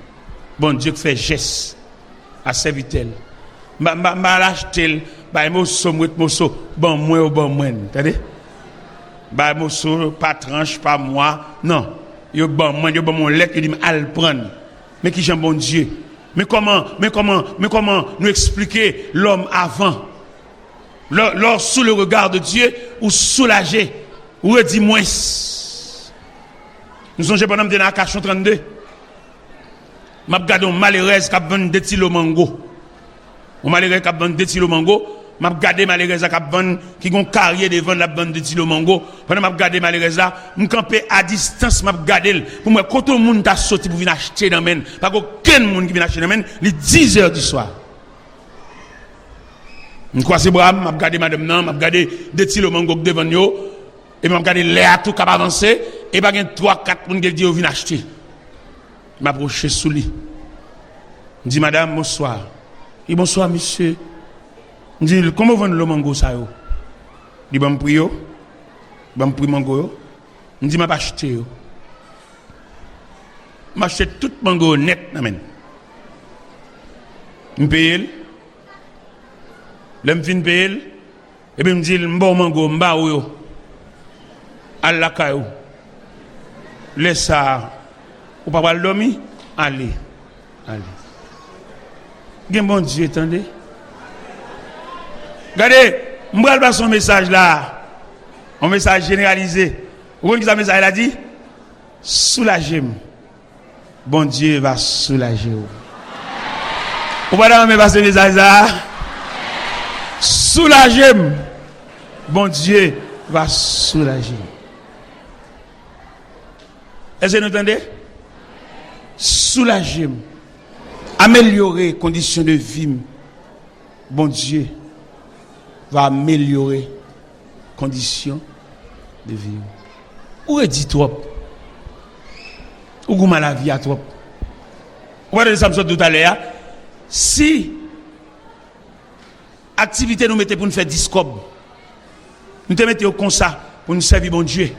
Bondye k fè jès a sèvitè l. M pa, m pa, m pa al achte l, bay moso, m ret moso, ban mwen yo, ban mwen l, tande? Bay moso, pa tranch, pa mwa, non. Yo ban mwen, yo ban m yon lèt, yo di m al pran l. Men kijan Bondye. Men kòman, men kòman, men kòman nou eksplike lòm avan. Lè, lè w sou le regard de Dieu, ou soulaje, ou redi mwens. Nou sonje pandan m te nan Akasyon trannde, m ap gade yon malerèz k ap vann de ti lo mango. Yon malerèz k ap vann de ti lo mango, m ap gade malerèz la k ap vann, ki gon karye devan l ap vann de ti lo mango. Pandan m ap gade malerèz la, m kanpe a distans, m ap gade l, pou m wè kote yon moun ta soti pou vin achte nan men l. Pa gen okenn moun ki vin achte nan men l, li dizè di swa. M kwaze bra m, m ap gade madanm nan, m ap gade de ti lo mango k devan l yo, epi m ap gade lè a tou k ap avanse, e pa gen twa, kat moun ki di yo vin achte. M apwoche sou li. M di, "Madam, bonswa." Li, "Bonswa, mesye." M di, "Kòman w vann lo mango sa yo?" Li ban m pri yo, ban m pri mango yo. M di, "M ap achte yo." M achte tout mango yo nèt nan men l. M peye l. Lè m fin peye l, epi m di l, "M ba w mango, m ba ou yo. Al lakay ou. Lè sa a, ou pa pral dòmi? Ale. Ale." Gen Bondye, tande. Gade, m pral pase yon mesaj la. Yon mesaj jeneralize. Ou konn ki sa mesaj la di? Soulaje m. Bondye va soulaje w. Ou pa ta renmen pase mesaj sa a? Soulaje m. Bondye va soulaje m. Èske nou tande? Soulaje m. Amelyore kondisyon de vi m. Bondye va amelyore kondisyon de vi w. Ou redi twòp. Ou goumen a lavi a twòp. Ou pa tande sa m sot di w talè a? Si aktivite nou mete pou n fè dis kòb, nou te mete yo konsa pou n sèvi Bondye.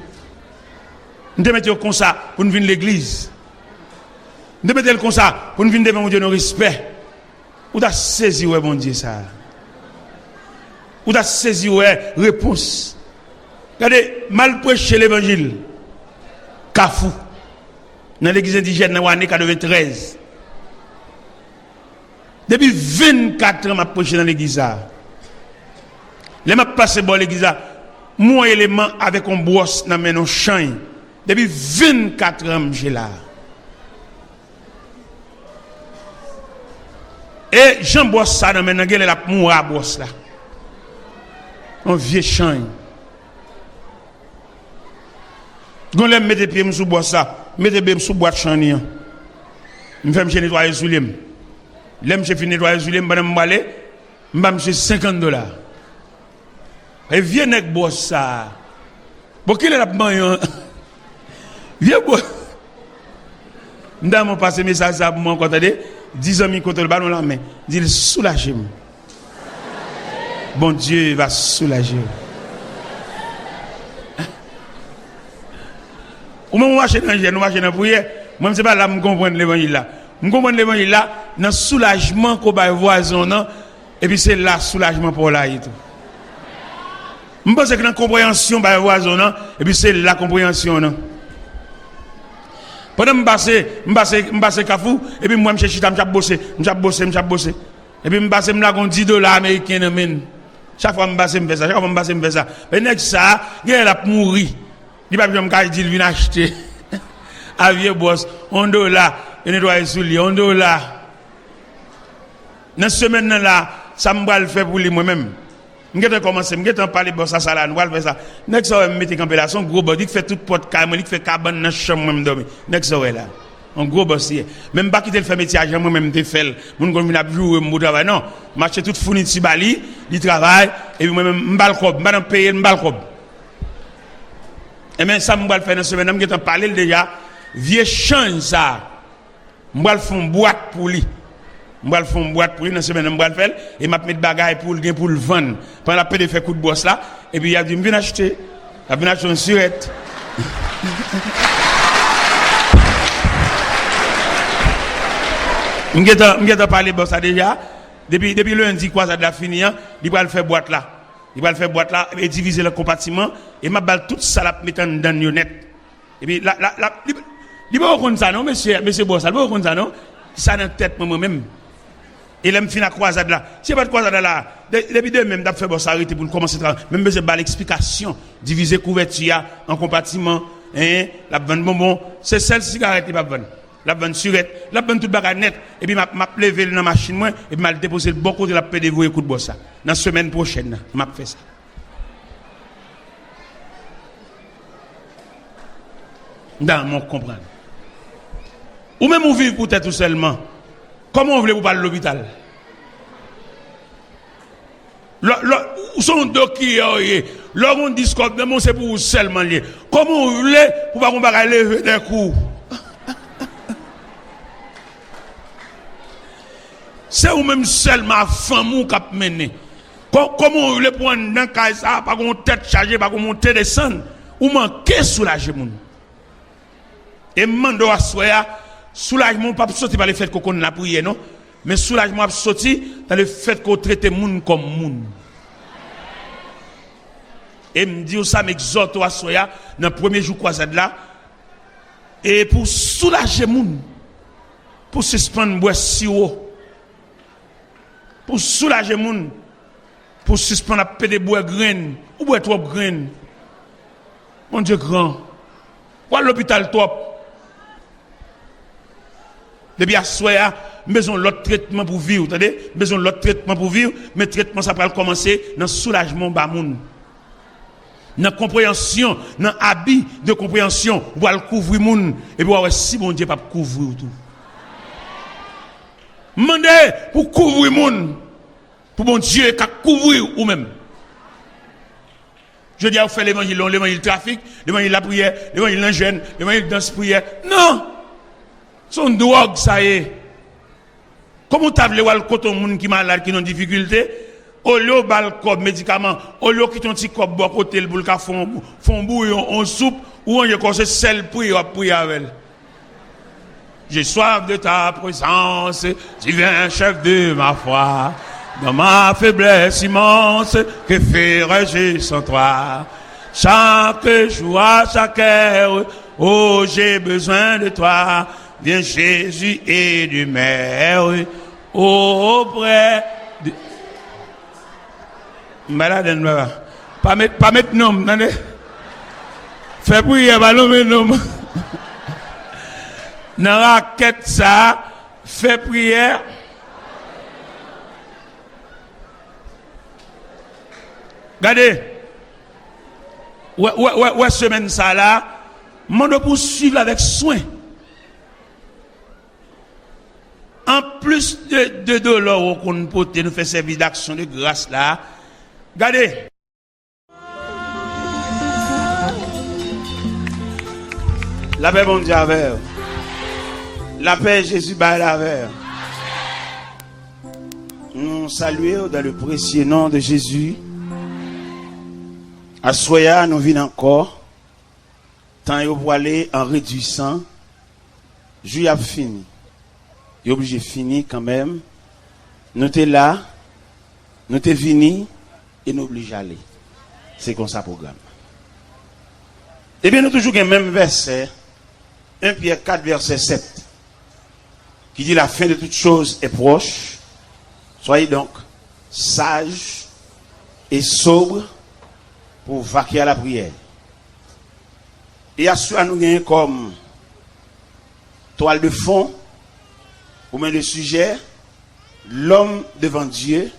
Nou te mete yo konsa pou n vin legliz. Nou te mete l konsa pou n vin devan Bondye nan respè. Ou ta sezi wè Bondye sa a. Ou ta sezi wè repons. Gade, m al preche levanjil Kafou, nan legliz endijèn nan, ane katreventrèz. Depi vennkat an m ap preche nan legliz sa a. Lè m ap pase bò legliz la, m wè yon eleman avèk yon bwòs nan men l, yon chany. Depi vennkat an m je la. E jan bwòs sa nan men l lan, genlè l ap mouri a bwòs la. Yon vye chany. Gon lè m mete pye m sou bwòs la, m mete pye m sou bwat chany an. M fè misye netwaye soulye m. Lè misye fin netwaye soulye m, pandan m prale, m ba misye senkant dola. E vye nèg bwòs sa a. Bon, kilè l ap manyen yon vye bwòs? M ta renmen w pase mesaj sa a pou mwen ankò, tande. Di zanmi kote w, ba l yon lanmen. Di l, "Soulaje m." Bondye va soulaje w. Ou menm ou mache nan jèn, ou mache nan priyè. Mwen, se pa la m konprann levanjil la. M konprann levanjil la nan soulajman ke w bay vwazen w nan, epi se la soulajman pa w la ye tou. M panse ke nan konpreyansyon w bay vwazen w nan, epi se la konpreyansyon w nan. Pandan m pase, m pase, m pase Kafou, epi m wè misye chita, misye ap bose, misye ap bose, misye ap bose. Epi m pase, m lage yon dis dola ameriken nan men l. Chak fwa m pase, m fè sa. Chak fwa m pase, m fè sa. Men nèg sa a, genlè l ap mouri. Li p ap janm ka di l vin achte. A vye bwòs, yon dola, yo netwaye soulye, yon dola. Nan semèn nan la, sa m pral fè pou li mwen menm. M gentan kòmanse, m gentan pale bòs la sa la, nou pral fè sa. Nèg sa w wè m mete kanpe la, se yon gwo bòs, li k fè tout pòt kay mwen, li k fè kabann nan chanm mwen m dòmi. Nèg sa w wè la. Yon gwo bòs li ye. Men m pa kite l fè metye a jan mwen menm m te fè l. Moun konn vin ap joure m pou travay. Non. M achte tout founiti ba li, li travay, epi mwen menm, m ba l kòb. M pa nan peye l, m ba l kòb. Enben, sa m pral fè nan semèn nan, m gentan pale l deja. Vye chany sa a, m pral fè yon bwat pou li. M pral fè yon bwat pou li nan semèn nan, m pral fè l, e m ap met bagay pou l gen pou l vann. Pandan l ap pede fè kout bwòs la, epi y ap di m vin achte. L ap vin achte yon sirèt. M gentan, m gentan pale bòs la deja. Depi, depi lendi kwazad la fini an, li pral fè bwat la. Li pral fè bwat la, e divize l an konpatiman, e m ap ba l tout sa l ap met anndan l yo nèt. Epi, la, la, la, li, li poko konn sa non, mesye, mesye bòs la, li poko konn sa non. Sa nan tèt mwen, mwen menm. E lè m fin ak kwazad la, si se pa t kwazad la la, de-, depi demen, m t ap fè bòs la rete pou l kòmanse travay. Men m bezwen ba l eksplikasyon, divize kouvèti a an konpatiman, en, l ap vann bonbon, se sèl sigarèt li p ap vann. L ap vann sirèt, l ap vann tout bagay nèt. Epi m ap, m ap leve l nan machin mwen, epi m al depoze l bò kote l ap pede voye kout bwòs la. Nan semèn pwochèn nan, m ap fè sa. M ta renmen w konprann. Ou menm ou viv pou tèt ou sèlman. Kòman w vle pou w pa al lopital? Lè, lè, ou se yon dokiyè w ye. Lè w gen dis kòb nan men w, se pou ou sèlman l ye. Kòman w vle pou pa gen yon bagay leve nan kou w? Se ou menm sèlman ak fanmi w k ap mennen. Kò-, kòman w vle pou anndan kay sa a pa gen yon tèt chaje, pa gen yon monte desann? Ou manke soulaje moun. E m mande w aswè a, Soulajman w p ap soti pa lefèt ke w konn lapriyè, non. Men soulajman w ap soti nan lefèt ke w trete moun kòm moun. E m di w sa, m egzòte w aswè a, nan premye jou kwazad la, e pou w soulaje moun, pou w sispann bwè siwo, pou w soulaje moun, pou w sispann ap pede bwè grenn, ou bwè twòp grenn. Bondye gran. W al lopital twòp. Depi aswè a, m bezwen yon lòt tretman pou vi w, tande? M bezwen yon lòt tretman pou vi w, men tretman sa pral kòmanse nan soulajman w ba moun. Nan konpreyansyon, nan abi de konpreyansyon, ou pral kouvri moun, epi w a wè si Bondye p ap kouvri w tou. Mande pou kouvri moun, pou Bondye ka kouvri w ou menm. Jodi a, ou fè levanjil, yon levanjil trafik, levanjil lapriyè, levanjil nan jèn, levanjil dans priyè. Non! Se yon dwòg sa ye. Kòman w ta vle w al kote yon moun ki malad, ki nan difikilte, olye w ba l kòb medikaman, olye w kite yon ti kòb bò kote l pou l ka fè yon, fè yon bouyon, yon soup, ou ranje kò w, se sèl priyè w ap priye avè l. J'ai soif de ta présence, divin chef de ma foi. Dans ma faiblesse immense, que ferais-je sans toi? Chaque jour, à chaque heure, oh, j'ai besoin de toi. Viens Jésus et demeure auprès de M pa ladann, papa. Pa met, pa met non m, tande? Fè priyè, pa nonmen non m. Nan rakèt sa, fè priyè. Gade. Wè, wè, wè, wè semèn sa la, m mande w pou w swiv l avèk swen. Anplis de, de dolò w konn pote, nou fè sèvis d'aksyon de gras la. Gade. Lapè Bondye avè w. Lapè Jezi bay la avè w. Nou salye w dans le précieux nom de Jésus. Aswè a, nou vin ankò. Tan yo pwale an redwisan, jou y ap fini. Yo oblije fini kanmenm. Nou te la, nou te vini, e nou oblije ale. Se konsa pwogram. Ebyen, nou toujou gen menm vèsè, en Pyè kat vèsè sèt, qui dit, la fin de toutes choses est proche. Soyez donc sages et sobres pour vaquer à la prière. E aswè a nou genyen kòm twal de fon, ou men de sijè, l'homme devant Dieu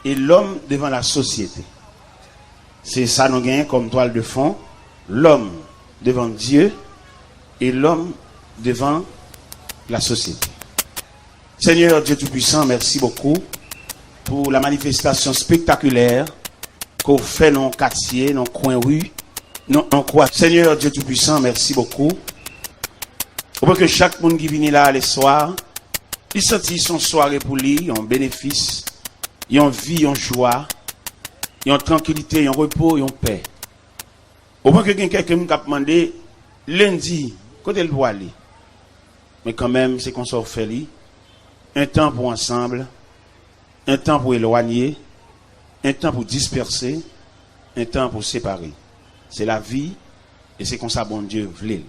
et l'homme devant la société. Se sa nou genyen kòm twal de fon, l'homme devant Dieu et l'homme devant la société. Seigneur Dieu Tout-Puissant, merci beaucoup pour la manifestation spectaculaire ke w fè nan yon katye, nan yon kwen ri, nan yon kwa. Seigneur Dieu Tout-Puissant, merci beaucoup. Ou wè ke chak moun ki vini la a lèswa, li santi se yon sware pou li, yon benefis, yon vi, yon jwa, yon trankilite, yon repo, yon pè. Ou wè ke gen kèk moun k ap mande, lendi, kote l pwale? Men kanmenm, se konsa w fè li. Un temps pour ensemble, un temps pour éloigner, un temps pour disperser, un temps pour séparer. Se lavi, e se konsa Bondye vle l.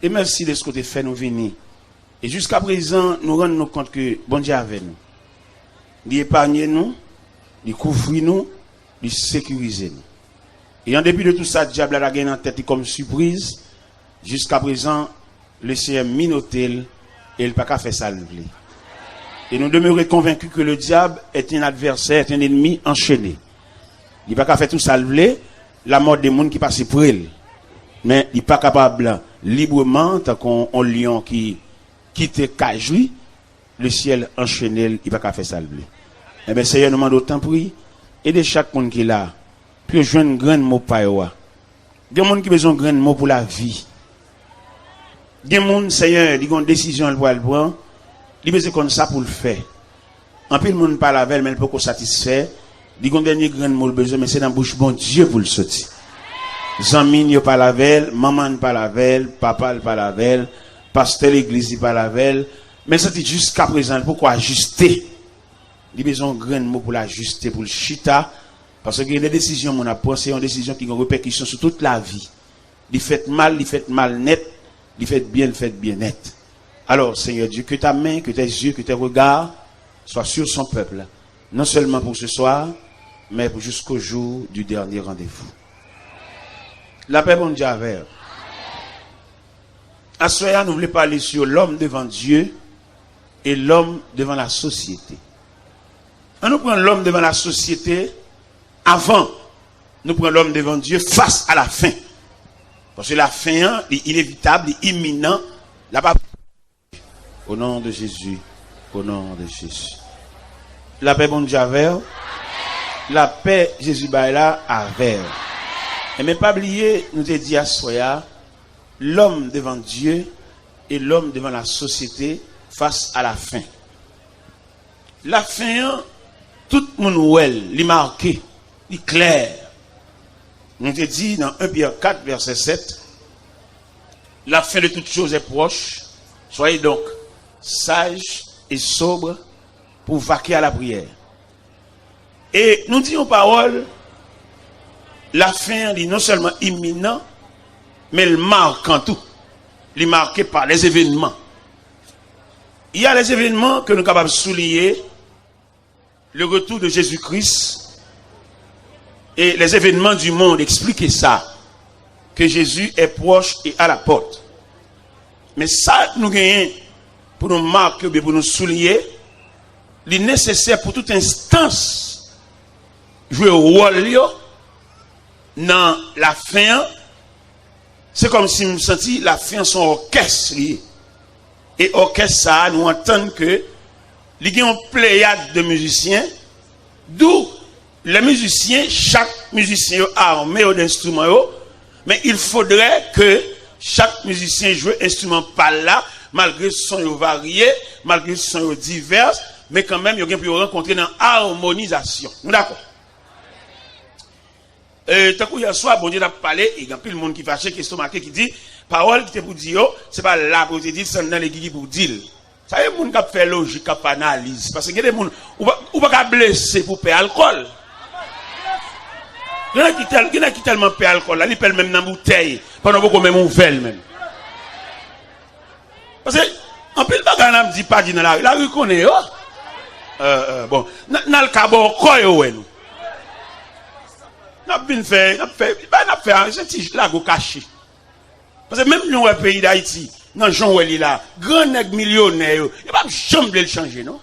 E mèsi dèske w te fè nou vini. E jiskaprezan, nou rann nou kont ke Bondye avè nou. Li epanye nou, li kouvri nou, li sekirize nou. E an depi de tout sa dyab la ta gen nan tèt li kòm sipriz, jiskaprezan, Lesenyè minote l e l pa ka fè sa l vle. Et nous demeurons convaincus que le diable est un adversaire, est un ennemi enchaîné. Li pa ka fè tout sa l vle, lanmò de moun ki pase pre l. Men li pa kapab libreman, tankou yon lyon ki kite kaj li, lesyèl anchene l, li pa ka fè sa l vle. Enben, Senyè, nou mande w, tanpri, ede chak moun ki la, pou yo jwenn grenn mo pa yo a. Gen moun ki bezwen grenn mo pou lavi. Gen moun, Senyè, li gen yon desizyon l pral pran, li bezwen konn sa pou l fè. Anpil moun pale avè l, men l poko satisfè. Li gen yon dènye grenn mo l bezwen, men se nan bouch Bondye pou l soti. Zanmi l yo pale avè l, manman l pale avè l, papa l pale avè l, pastè legliz li pale avè l, men l santi jiskaprezan l poko ajiste. Li bezwen yon grenn mo pou l ajiste, pou l chita, paske gen de desizyon moun ap pran, se yon desizyon ki gen repèkisyon sou tout lavi. Li fèt mal, li fèt mal nèt, li fèt byen, li fèt byen nèt. Alors, Seigneur Dieu, que ta main, que tes yeux, que tes regards soient sur son peuple, non seulement pour ce soir, mais pour jusqu'au jour du dernier rendez-vous. Lapè Bondye avè w. Aswè a, nou vle pale sou lòm devan Dye e lòm devan lasosyete. An nou pran lòm devan lasosyete avan nou pran lòm devan Dye fas a lafen. Paske lafen an, li inevitab, li iminan, l ap. Au nom de Jésus, au nom de Jésus. Lapè Bondye avè w. Lapè Jezi bay la avè w. Enben, pa bliye, nou te di aswè a, lòm devan Dye e lòm devan lasosyete fas a lafen. Lafen an, tout moun wè l, li make, li klè. Nou te di nan en Pyè kat, vèsè sèt, la fin de toutes choses est proche. Soyez donc sages et sobres pour vaquer à la prière. E nou di yon pawòl, lafen an, li non sèlman iminan, men l makan tou. Li make pa les événements. Il y a les événements que nou kapab souliye, le retour de Jésus-Christ et les événements du monde expliquent ça, que Jésus est proche et à la porte. Men sa nou genyen pou nou make oubyen pou nou souliye, li nesesè pou tout enstans jwe wòl yo nan lafen an. Se kòmsi m santi lafen an se yon òkès li ye. E òkès sa a, nou antann ke li gen yon pleyad de mizisyen, dou lè mizisyen, chak mizisyen yo ame yo de enstriman yo, men il faudrait que chak mizisyen jwe enstriman pa l la, malgre son yo varye, malgre son yo divès, men kanmenm yo gen pou yo rankontre nan amonizasyon. Nou dakò? E, tankou yè swa, Bondye t ap pale, e gen anpil moun ki fache, ki estomake, ki di, pawòl ki te pou di yo, se pa la pou yo te di l, se anndan legliz ki pou di l. Sa se moun k ap fè lojik, k ap fè analiz. Paske gen de moun, ou pa, ou pa ka blese pou pè alkòl. Gen nèg ki tèl-, gen nèg ki tèlman pè alkòl la, li pè l menm nan boutèy, pandan w poko menm ouvè l menm. Paske anpil bagay n ap di pa di nan lari. Lari konnen yo. Euh, euh, bon, n, n al ka bò kò yo wè nou. N ap vin fè, n ap fè, bagay n ap fè a, se ti lago kache. Paske menm jan w wè peyi Dayiti, nan jan w wè li la, gran nèg milyonè yo, yo p ap janm vle l chanje, non.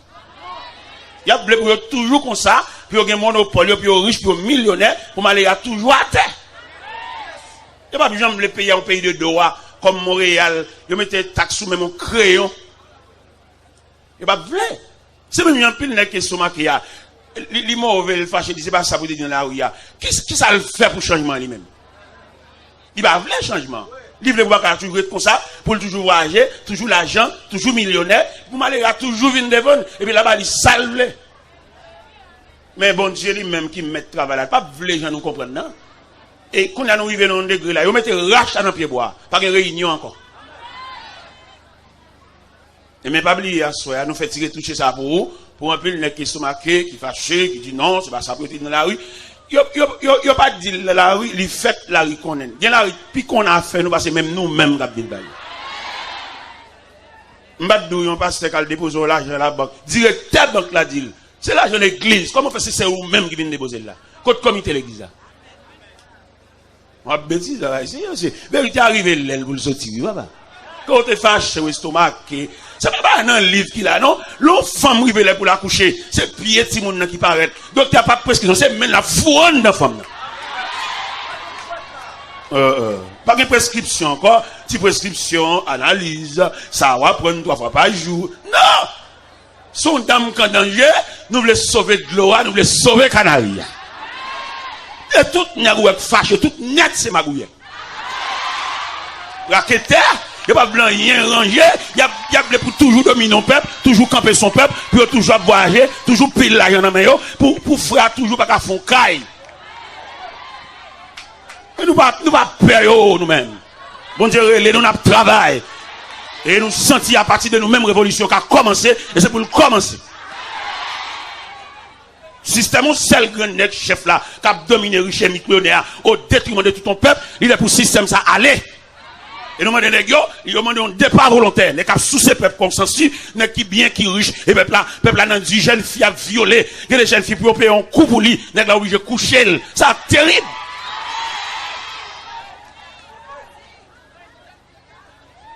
Y ap vle pou yo toujou konsa, pou yo gen monopòl yo, pou yo rich, pou yo milyonè, pou malere a toujou atè. Yo p ap janm vle peyi a yon peyi de dwa, kòm Monreyal, yo mete taks sou menm yon kreyon. Yo p ap vle. Se menm jan anpil nèg ki estomake a. Li, li move, li fache, li se pa sa pou te di nan lari a. Ki, kisa l fè pou chanjman li menm? Li pa vle chanjman. Li vle pou bagay la toujou ret konsa, pou l toujou vwayaje, toujou lajan, toujou milyonè, pou malere a toujou vin devan l, epi l ap ba li sa l vle. Men Bondye li menm ki mèt travay la, l p ap vle jan nou konprann nan. E kounye a nou rive nan yon degre la, yo mete rach la nan pye bwa, pa gen reyinyon ankò. Enben, pa bliye, aswè a, nou fè ti retouche sa pou ou, pou anpil nèg ki estomake, ki fache, ki di non, se pa sa pou yo te di nan lari. Yo, yo, yo, yo pa di l nan lari, li fèt lari konnen l. Gen lari pi konn afè nou pase menm nou menm k ap di l ba yo. M pa t di w yon pastè k al depoze yon lajan nan labank, direktè bank la di l, se lajan legliz, kòman fè si se ou menm ki vin depoze l la? Kot komite legliz la? W ap betize, bagay serye, se verite a rive lè l pou l soti, wi, papa. Ke w te fache, w estomake. Se pa bagay nan liv ki la, non. Lè yon fanm rive lè pou l akouche, se pye timoun nan ki parèt. Doktè a p ap preskri, non, se men l ap foure anndan fanm nan. Euh, euh, pa gen preskripsyon ankò, ti preskripsyon, analiz, sa w ap pran twa fwa pa jou. Non! Se yon dam k an danje, nou vle sove dlo a, nou vle sove kanari a. E tout nèg ou wè k fache, tout nèt se magouyè. Raketè, yo pa vle anyen ranje, y ap, y ap vle pou toujou domine yon pèp, toujou kanpe sou yon pèp, pou yo toujou ap vwayaje, toujou pile lajan nan men yo, pou, pou frè a toujou pa ka fè yon kay. Men nou pa, nou pa pè yo, nou menm. Bondye rele nou, n ap travay. E nou santi apati de nou menm revolisyon ka kòmanse, e se pou l kòmanse. Sistèm yon sèl grenn nèg chèf la k ap domine rich e miliyonè a o detriman de tout yon pèp, li lè pou sistèm sa ale. E nou mande nèg yo, yo mande yon depa volontè, nèg k ap souse pèp kon sansi, nèg ki byen, ki rich, e pèp la, pèp la nan di jèn fi ap vyole, gen de jèn fi pou yo peye yon kou pou li, nèg la oblije kouche l. Sa terib.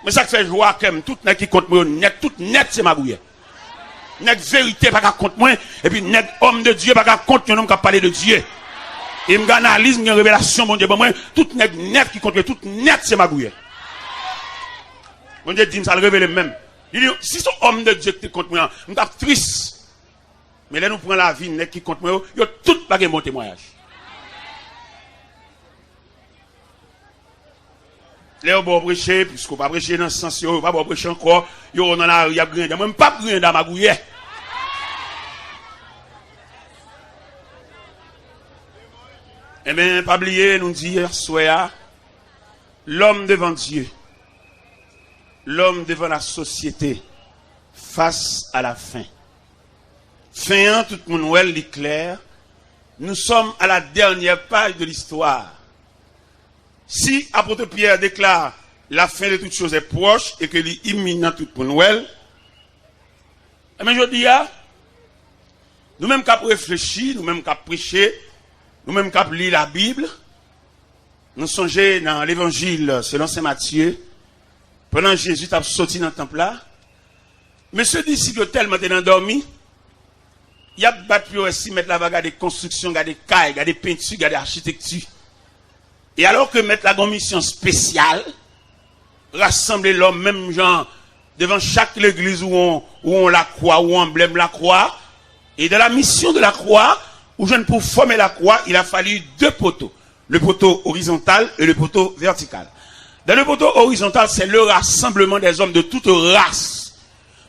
Men sa k fè jwa kè m, tout nèg ki kont mwen yo nèt, tout nèt se magouyè. Nèg verite pa ka kont mwen, epi nèg òm de Dye pa ka kont yon nonm k ap pale de Dye. E m gen analiz, m gen revelasyon Bondye ban mwen, tout nèg nèt ki kont mwen, tout nèt se magouyè. Bondye di m sa, l revele m menm. Li di, si se yon òm de Dye ki te kont mwen an, m t ap tris. Men lè nou pran lavi nèg ki kont mwen yo, yo tout pa gen bon temwayaj. Lè yo ba w preche, piske w pa preche nan sans yo, yo pa ba w preche ankò, yo nan lari y ap griyen dan. Mwen, m p ap griyen dan magouyè. Enben, pa bliye, nou di aswè a, l'homme devant Dieu, l'homme devant la société, face à la fin. Fen an, tout moun wè l, li klè. Nous sommes à la dernière page de l'histoire. Si apôtre Pierre déclare la fin de toutes choses est proche et que li imminent, tout moun wè l. Enben, jodi a, nou menm k ap reflechi, nou menm k ap preche, nou menm k ap li Labib, nou sonje nan Levanjil selon Sen Matye, pandan Jezi t ap soti nan tanp la, mesye disip yo tèlman te nan dòmi, y ap bat pou yo wè si mèt la va gade konstriksyon, gade kay, gade penti, gade achitekti. E alò ke mèt la gen yon misyon espesyal, rasanble lòm menm jan devan chak legliz ou yon, ou yon lakwa, ou yon anblèm lakwa. Et dans la mission de la croix, ou jwenn pou fòme lakwa, il a fallu deux poteaux. Le poteau horizontal et le poteau vertical. Dans le poteau horizontal, c'est le rassemblement des hommes de toute race,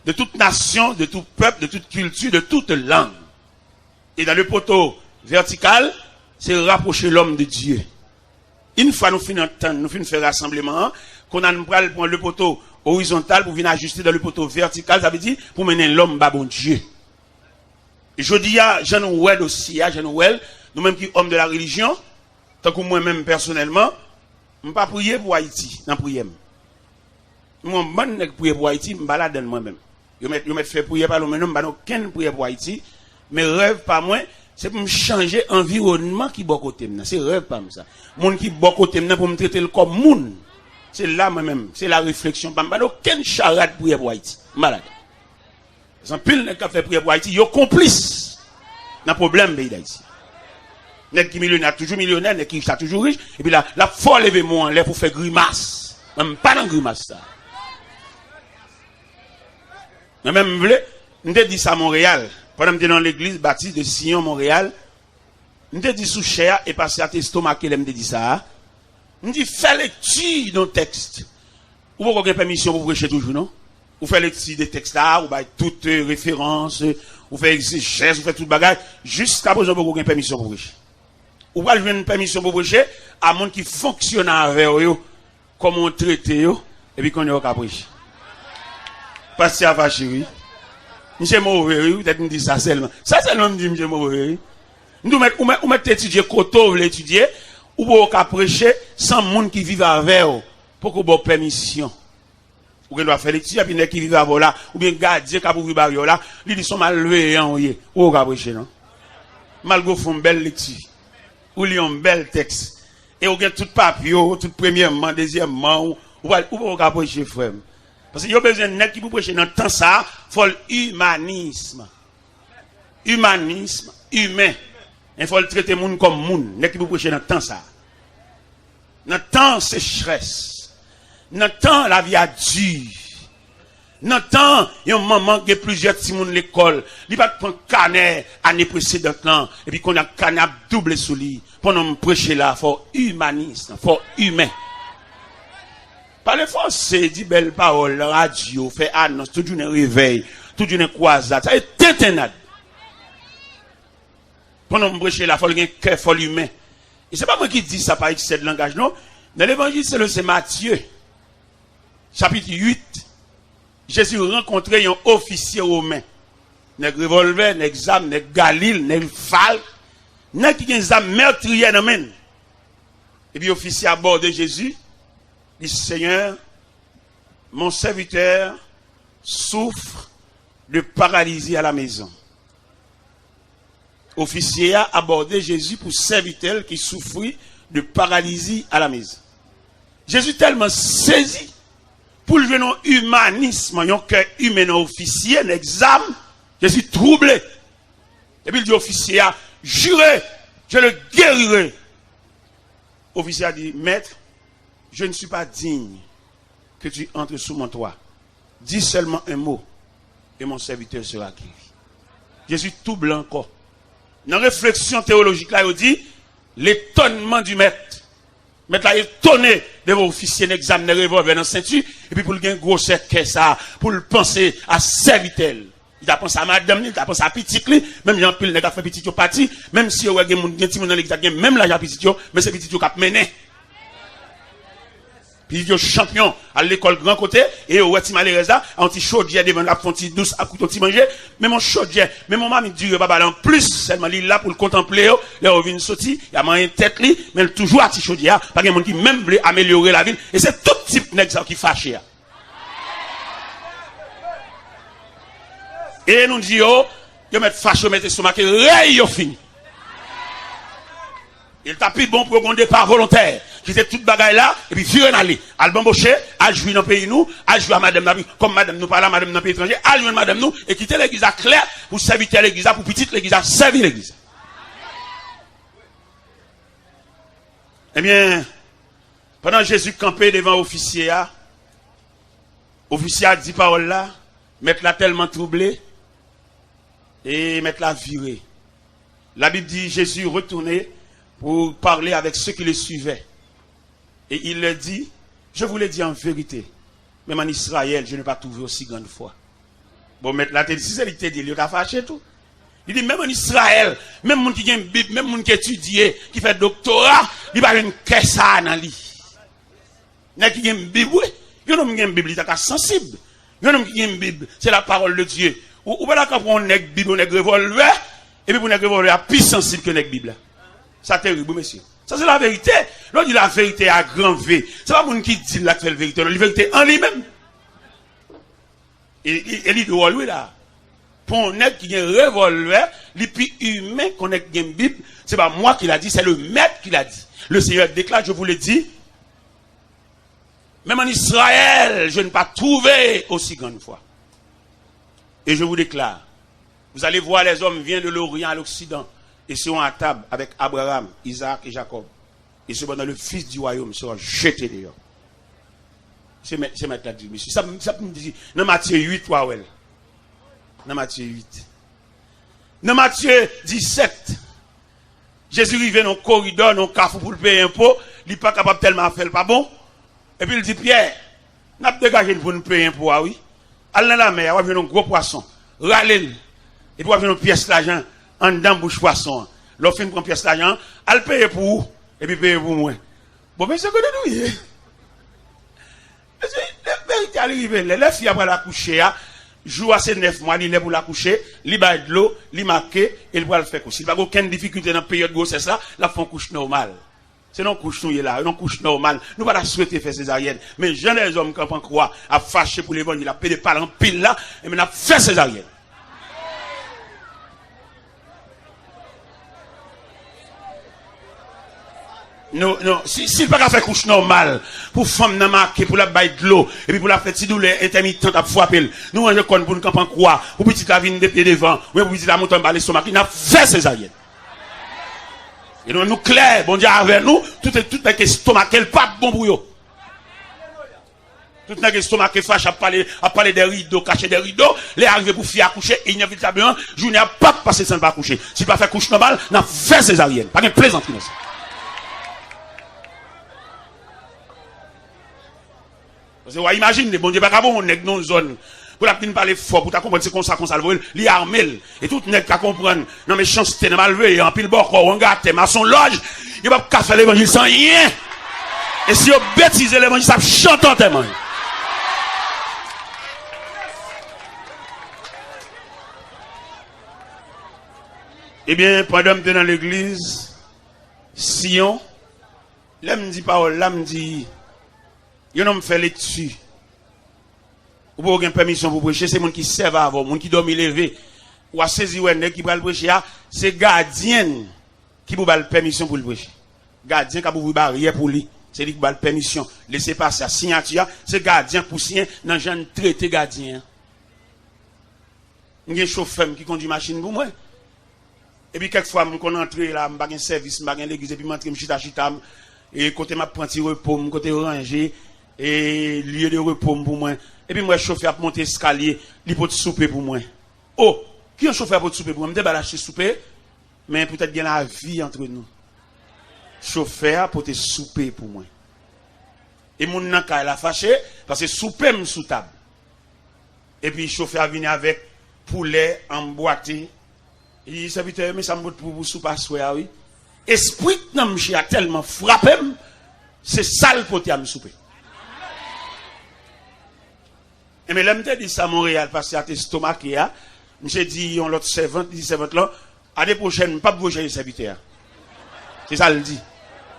de toute nation, de tout peuple, de toute culture, de toute langue. Et dans le poteau vertical, c'est rapprocher l'homme de Dieu. Yon fwa nou fin antann, nou fin fè rasanbleman an, kounye a nou pral pran le poteau horizontal pou vin ajiste dans le poteau vertical, sa vle di pou mennen lòm ba Bondye. Jodi a, jan nou wè dosye a, jan nou wè l, nou menm ki homme de la religion, tankou mwen menm pèsonèlman, m pa priye pou Ayiti nan priyè m. M wè yon bann nèg priye pou Ayiti, m pa ladann mwen menm. Yo mèt, yo mèt fè priyè pa l, men non, m pa nan okenn priyè pou Ayiti. Men rèv pa mwen, se pou m chanje anviwònman ki bò kote m nan. Se rèv pa m sa. Moun ki bò kote m nan pou m trete l kòm moun. Se la mwen menm, se la refleksyon pa m. M pa nan okenn charad priyè pou Ayiti. M pa ladann. Anpil nèg k ap fè priyè pou Ayiti, yo konplis nan pwoblèm peyi Dayiti. Nèg ki milyonè a toujou milyonè, nèg ki rich la toujou rich, epi la, l ap fè w leve men w anlè pou fè grimas. Mwen, m pa nan grimas sa. Mwen menm, m vle, m te di sa Monreyal, pandan m te nan legliz Batis de Siyon Monreyal, m te di sou chè a, e pastè a te estomake lè m te di sa a. M di, fè lekti nan tèks. Ou poko gen pèmisyon pou preche toujou, non? Ou fè lekti de tèks la, ou bay tout, eh, referans, eh, ou fè egzejès, ou fè tout bagay. Jiskaprezan, ou poko gen pèmisyon pou preche. Ou pral jwenn pèmisyon pou preche a moun ki fonksyone avè w yo, kòman w trete yo, epi kounye a w ka preche. Pastè a fache, wi. Misye move, wi, poutèt m di sa sèlman. Sa sèlman m di misye move, wi. M di w mèt, ou mèt, ou mèt etidye kote w vle etidye, ou poko ka preche san moun ki viv avè w poko ba w pèmisyon. Ou gen dwa fè lekti, epi nèg ki viv avè w la, oubyen gadyen k ap ouvri baryè w la, li di se yon malveyan ou ye. Ou poko ka preche, non. Malgre w fè yon bèl lekti, ou li yon bèl tèks, e ou gen tout papye w, tout premyèman, dezyèmman, ou, ou pral, ou poko ka preche, frè m. Paske yo bezwen nèg ki pou preche nan tan sa a, fò l imanis. Imanis, imen. Men fò l trete moun kòm moun, nèg ki pou preche nan tan sa a. Nan tan sechrès, nan tan lavi a di, nan tan yon manman gen plizyè timoun lekòl, li pa t pran kanè ane presedan lan, epi kounye a kanè ap double sou li. Pandan m preche la, fò w imanis, fò w imen. Pale franse, di bèl pawòl nan radyo, fè anons, tout jounen revèy, tout jounen kwazad, sa se tentennad. Pandan m preche la, fò l gen kè, fò l imen. E se pa mwen ki di sa pa eksè de langaj, non. Nan Levanjil selon Sen Matye, chapit uit, Jezi rankontre yon ofisye women, nèg revòlvè, nèg zam, nèg galil, nèg falk, nèg ki gen zam mètriyè nan men l. Epi ofisye a abòde Jezi, di, Seigneur, mon serviteur souffre de paralysie à la maison. Ofisye a abòde Jezi pou sèvitè l ki soufri de paralizi alamezon. Jezi tèlman sezi pou l jwenn yon imanis, yon kè imen nan ofisye, nèg zam, Jezi twouble. Epi l di ofisye a, Jure, je le guérirai. Ofisye a di, Maître, je ne suis pas digne que tu entres sous mon toit. Dis seulement un mot, et mon serviteur sera guéri. Jezi twouble ankò. Nan refleksyon teyolojik la, yo di, l'étonnement du maître. Mèt la etone devan ofisye nèg zam, nèg revòlvè nan senti, epi pou l gen gwosè kè sa, pou l panse a sèvitè l. Li ta panse a madanm li, li ta panse a pitit li, menm jan anpil nèg ap fè pitit yo pati, menm si yo wè gen moun, gen timoun nan legliz la gen menm laj a pitit yo, men se pitit yo k ap mennen. Pitit yo chanpyon, al lekòl gran kote, e yo wè ti malerèz la, a yon ti chodyè devan l ap fè yon ti dous, ap koute yon ti manje, menm yon chodyè, menm yon mamit diri yo pa ba l anplis, sèlman li la pou l kontanple yo, lè yo vin soti, y a manyen tèt li, men l toujou a ti chodyè a, pa gen moun ki menm vle amelyore lavi l, e se tout tip nèg sa yo ki fache a. E nou di yo, yo mèt fache, yo mèt estomake, rèy yo fini. E l ta pi bon pou yo gon depa volontè, kite tout bagay la, epi vire n ale. Al banboche, al jwi nan peyi nou, al jwi a madanm nan, kòm madanm nou pa la, madanm nan peyi etranje, al jwenn madanm nou, e kite legliz la klè pou sèvitè legliz la, pou pitit legliz la, sèvi legliz la. Ebyen, pandan Jezi kanpe devan ofisye a, ofisye a di pawòl la, mèt la tèlman twouble, e mèt la vire. La Bible dit, Jésus retournait pour parler avec ceux qui le suivaient. Et il leur dit, Je vous le dis en vérité, même en Israël, je n'ai pas trouvé aussi grande foi. Bon, mèt la te di, si se li ki te di l, yo ta fache tou. Li di, menm an Izrayèl, menm moun ki gen Bib, menm moun ki etidye, ki fè doktora, li pa jwenn kè sa a nan li. Nèg ki gen Bib, wi. Yon nonm ki gen Bib, li ta ka sansib. Yon nonm ki gen Bib, se la parole de Dieu. Ou, ou pa ta ka pran yon nèg Bib, yon nèg revòlvè, epi pou nèg revòlvè a pi sansib ke nèg Bib la. Sa terib, wi, mesye. Sa se laverite. Lè w di laverite a gran V, se pa moun ki di l la k fè l verite, non, li verite an li menm. E, e, e li dwòl, wi, la. Pou yon nèg ki gen revòlvè, li pi imen ke yon nèg ki gen Bib. C'est pas moi qui l'a dit, c'est le maître qui l'a dit. Le Seigneur déclare, je vous le dis, même en Israël, je n'ai pas trouvé aussi grande foi. Et je vous déclare, vous allez voir les hommes viennent de l'Orient à l'Occident et seront à table avec Abraham, Isaac et Jacob. Et cependant, le Fils du royaume sera jeté dehors. Se mèt, se mèt la di, mesye. Sa, sa pou m di, nan Matye uit, w a wè l. Nan Matye uit. Nan Matye disèt, Jezi rive nan yon koridò, nan yon kafou pou l peye enpo. Li pa kapab tèlman afè l pa bon. Epi l di, Pyè, n ap degaje n pou n peye enpo a, wi. Al nan lamè a, w ap jwenn yon gwo pwason. Rale l. Epi w ap jwenn yon pyès lajan anndan bouch pwason an. Lè w fin pran pyès lajan an, al peye pou ou, epi peye pou mwen. Bon, mesye, kote nou ye? Mesye, lè verite a li rive lè, lè fi a pral akouche a, jou a se nèf mwa, li lè pou l akouche, li bay dlo, li make, e li pral fè kouch. Li pa gen okenn difikilte nan peryòd gwosès la, l ap fè yon kouch nòmal. Se nan kouch nou ye la, nan kouch nòmal. Nou pa ta swete fè sezaryèn. Men jan dèzòm kanpe an kwa, ap fache pou levanjil, ap pede pale anpil la, enben n ap fè sezaryèn. Non, non, si, si l pa ka fè kouch nòmal, pou fanm nan make, pou l ap bay dlo, epi pou l ap fè ti doulè entèmitan ap frape l, nou ranje kò n pou n kanpe an kwa, pou pitit la vin de pye devan, oubyen pou pitit la monte anba lestomak li, n ap fè sezaryèn. E nou, nou klè, Bondye avè nou, tout, tout nèg estomake l p ap bon pou yo. Tout nèg estomake fache ap pale, ap pale dèyè rido, kache dèyè rido, lè a rive pou fi a akouche, inevitableman, jounen an p ap pase san l pa akouche. Si l pa fè kouch nòmal, n ap fè sezaryèn. Pa gen plezantri nan sa. Paske w a imajine, Bondye pa ka voye yon nèg nan yon zòn pou l ap vin pale fò, pou w ta konprann se konsa, konsa l voye l, li ame l. E tout nèg ka konprann nan mechanste, nan malveye, anpil bòkò, wangatè, masonlòj, yo p ap ka fè levanjil san anyen. E si yo betize levanjil, sa ap chante antèman yo. Ebyen, pandan m te nan legliz Siyon, lè m di pawòl la, m di, yon nonm fè lekti. Ou poko gen pèmisyon pou preche, se moun ki sèvi avè w, moun ki dòmi leve. W a sezi wè nèg ki pral preche a, se gadyen ki pou ba l pèmisyon pou l preche. Gadyen k ap ouvri baryè pou li, se li ki pou ba l pèmisyon. Lesepase a, siyati a, se gadyen k pou siyen nan jan n trete gadyen an. M gen chofè m ki kondui machin pou mwen. Epi kèk fwa, m konn antre la, m pa gen sèvis, m pa gen legliz, epi m antre, m chita, chita, m, e kote m ap pran ti repo m, kote yo ranje, e lye de repo m pou mwen. Epi m wè chofè ap monte eskalye, li pot soupe pou mwen. O, ki yon chofè pot soupe pou mwen? M te ba l achte soupe, men poutèt gen lavi antre nou. Chofè a pote soupe pou mwen. E moun nan kay la fache, paske soupe m sou tab. Epi chofè a vini avèk poulè anbwate. Li di, sèvitè, men sa m pot pou, pou soupe aswè a, wi. Espri k nan mche a tèlman frape m, se sa l pote a m soupe. Enben, lè m te di sa Monreyal, pastè a te estomake a, misye di yon lòt sèvant, li di sèvant lan, ane pwochèn, m p ap voye chèche sèvitè a. Se sa l di.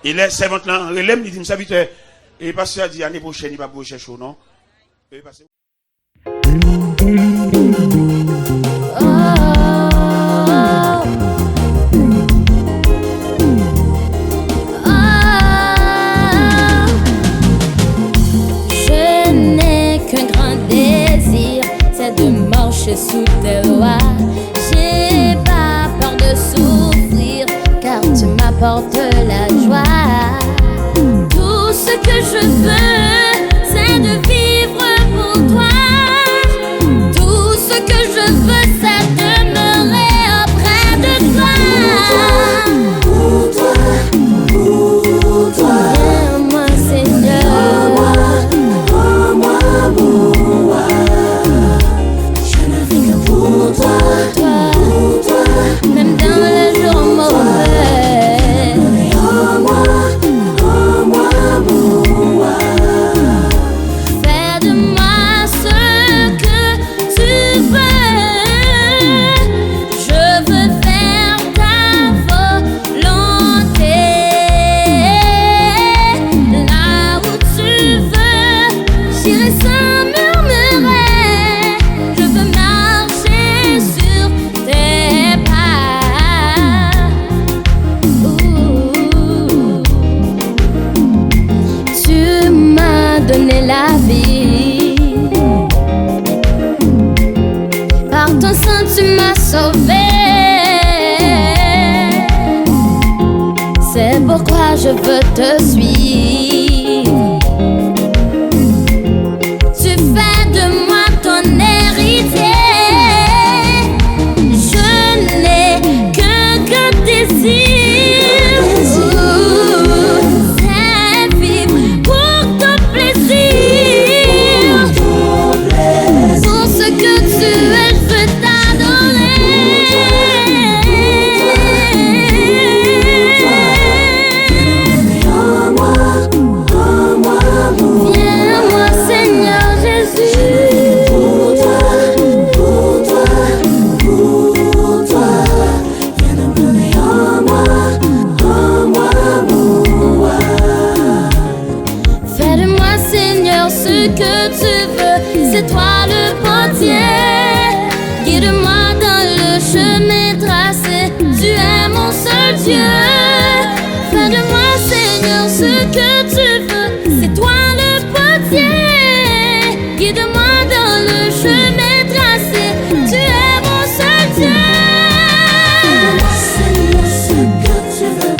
E lè sèvant lan rele m, li di m, sèvitè, e pastè a di, ane pwochèn, li p ap voye chèche w non. E pastè Je n'ai qu'un grand désir, c'est de marcher sous tes lois. J'ai pas peur de souffrir, car tu m'apportes la joie. Tout ce que je veux, c'est de vivre pour toi. Tout ce que je veux, c'est demeurer auprès de toi. Pour toi, pour toi, pour toi. Viens à moi, Seigneur. Prends-moi, prends-moi pour moi. Je ne vis que pour toi, pour toi. Même dans les jours mauvais. Rends-moi, rends-moi pour moi. Fais de moi ce que tu veux. Je veux faire ta volonté. Là où tu veux, j'irai sans murmurer. Je veux marcher sur tes pas. Ouh. Tu m'as donné la vie. Par ton sang, tu m'as sauvé. C'est pourquoi je veux te suivre. Tu fais de moi ton héritier. Je n'ai que, que désir. C'est vivre pour ton plaisir. Pour ce que tu es, je veux t'adorer. Viens à moi, Seigneur Jésus. Fais de moi, Seigneur, ce que tu veux. C'est toi le portier. Guide-moi dans le chemin tracé. Tu es mon seul Dieu. Fais de moi, Seigneur, ce que tu veux. C'est toi le portier. Guide-moi dans le chemin tracé. Tu es mon seul Dieu. Fais de moi, Seigneur, ce que tu veux.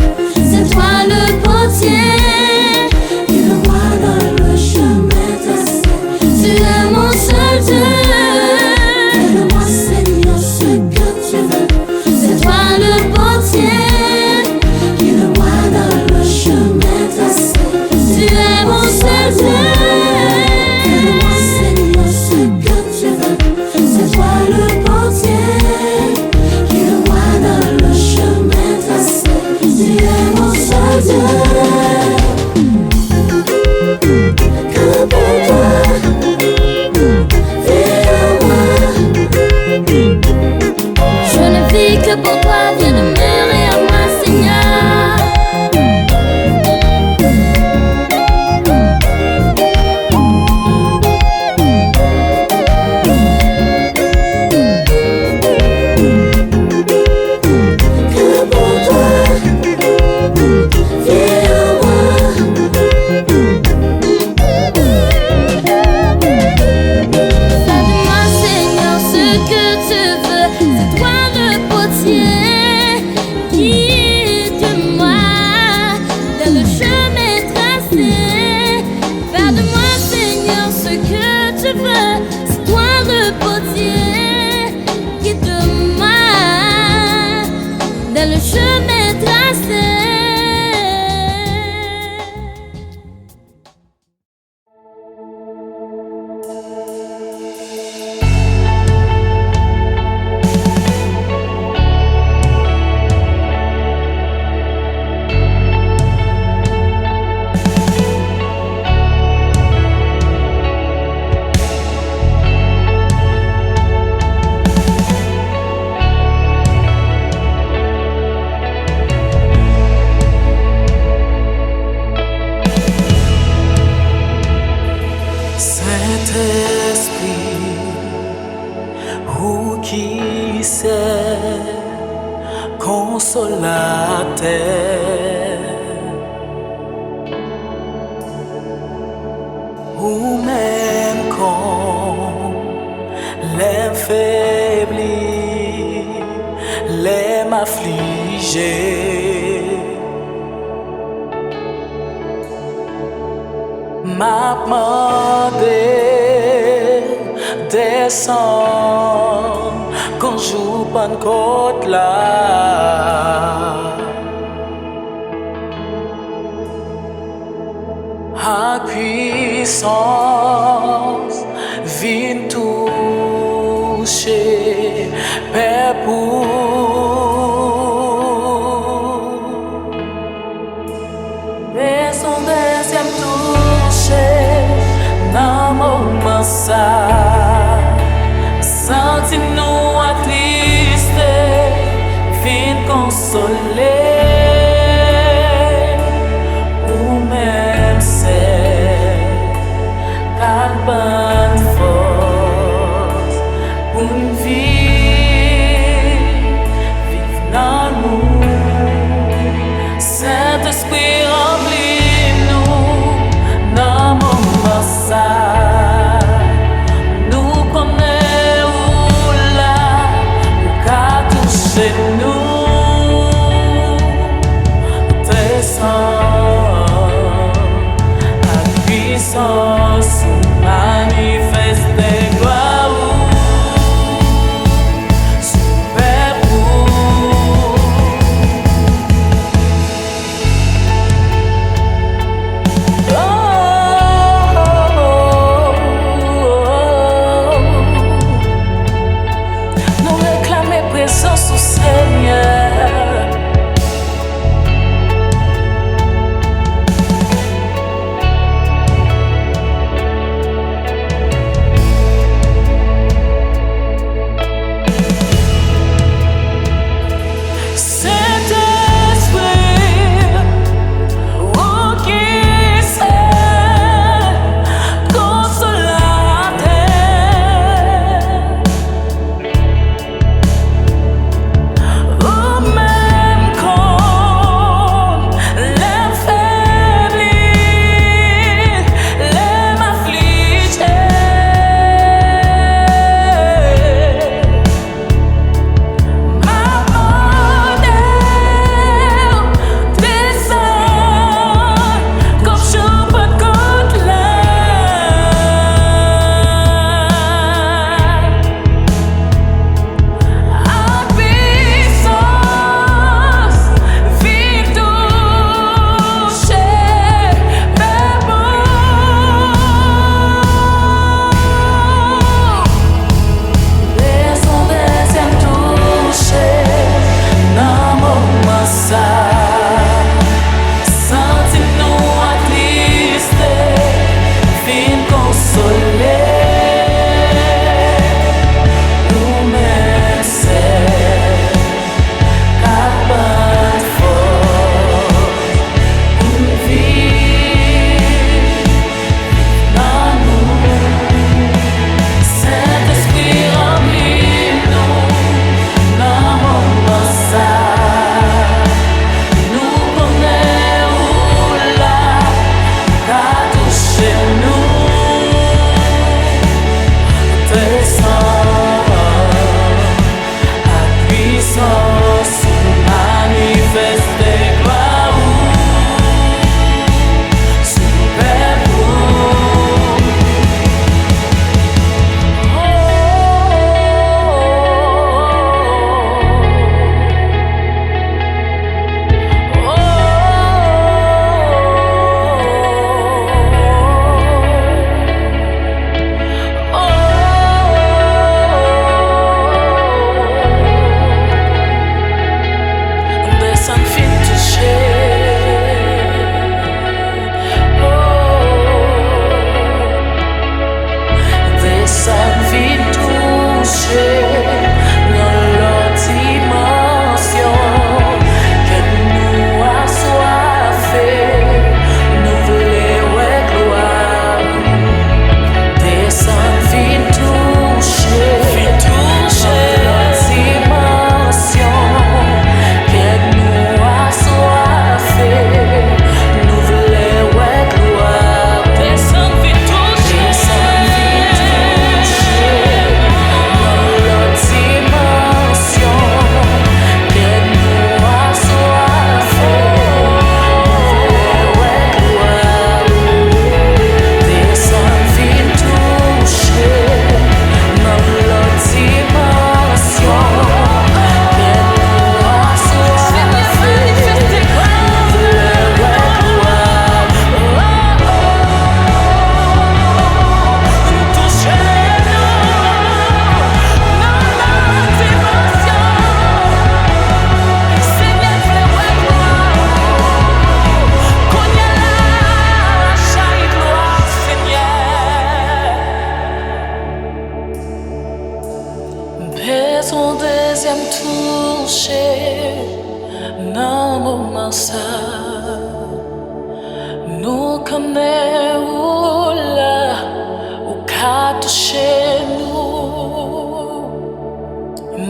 C'est toi le portier. Guide-moi dans le chemin tracé. Tu es mon seul Dieu. Fais de moi, Seigneur, ce que tu veux. C'est toi le portier. Guide-moi dans le chemin tracé. Tu es mon seul Dieu. Fais de moi, Seigneur, ce que tu veux. C'est toi le portier. Guide-moi dans le chemin tracé. Tu es mon seul Dieu. Que pour toi. Viens à moi. Je ne vis que pour toi, viens de M ap mande, desann kon jou Pannkòt la. Ak pwisans, vin touche pèp ou. Bezwen dezyèm touche nan moman sa. Santi nou atriste, vin konsole. Ou menm sèl k ap ban n fòs pou n viv, viv nan nou. Sentespri, ranpli nou nan moman sa. Nou konnen ou la, ou ka touche nou. Desann ak pwisans ou, manifeste glwa ou sou pèp ou. Nou reklame prezans ou, Senyè.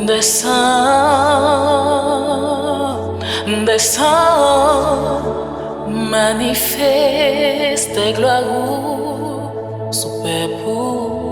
Desann, desann, manifeste glwa ou sou pèp ou.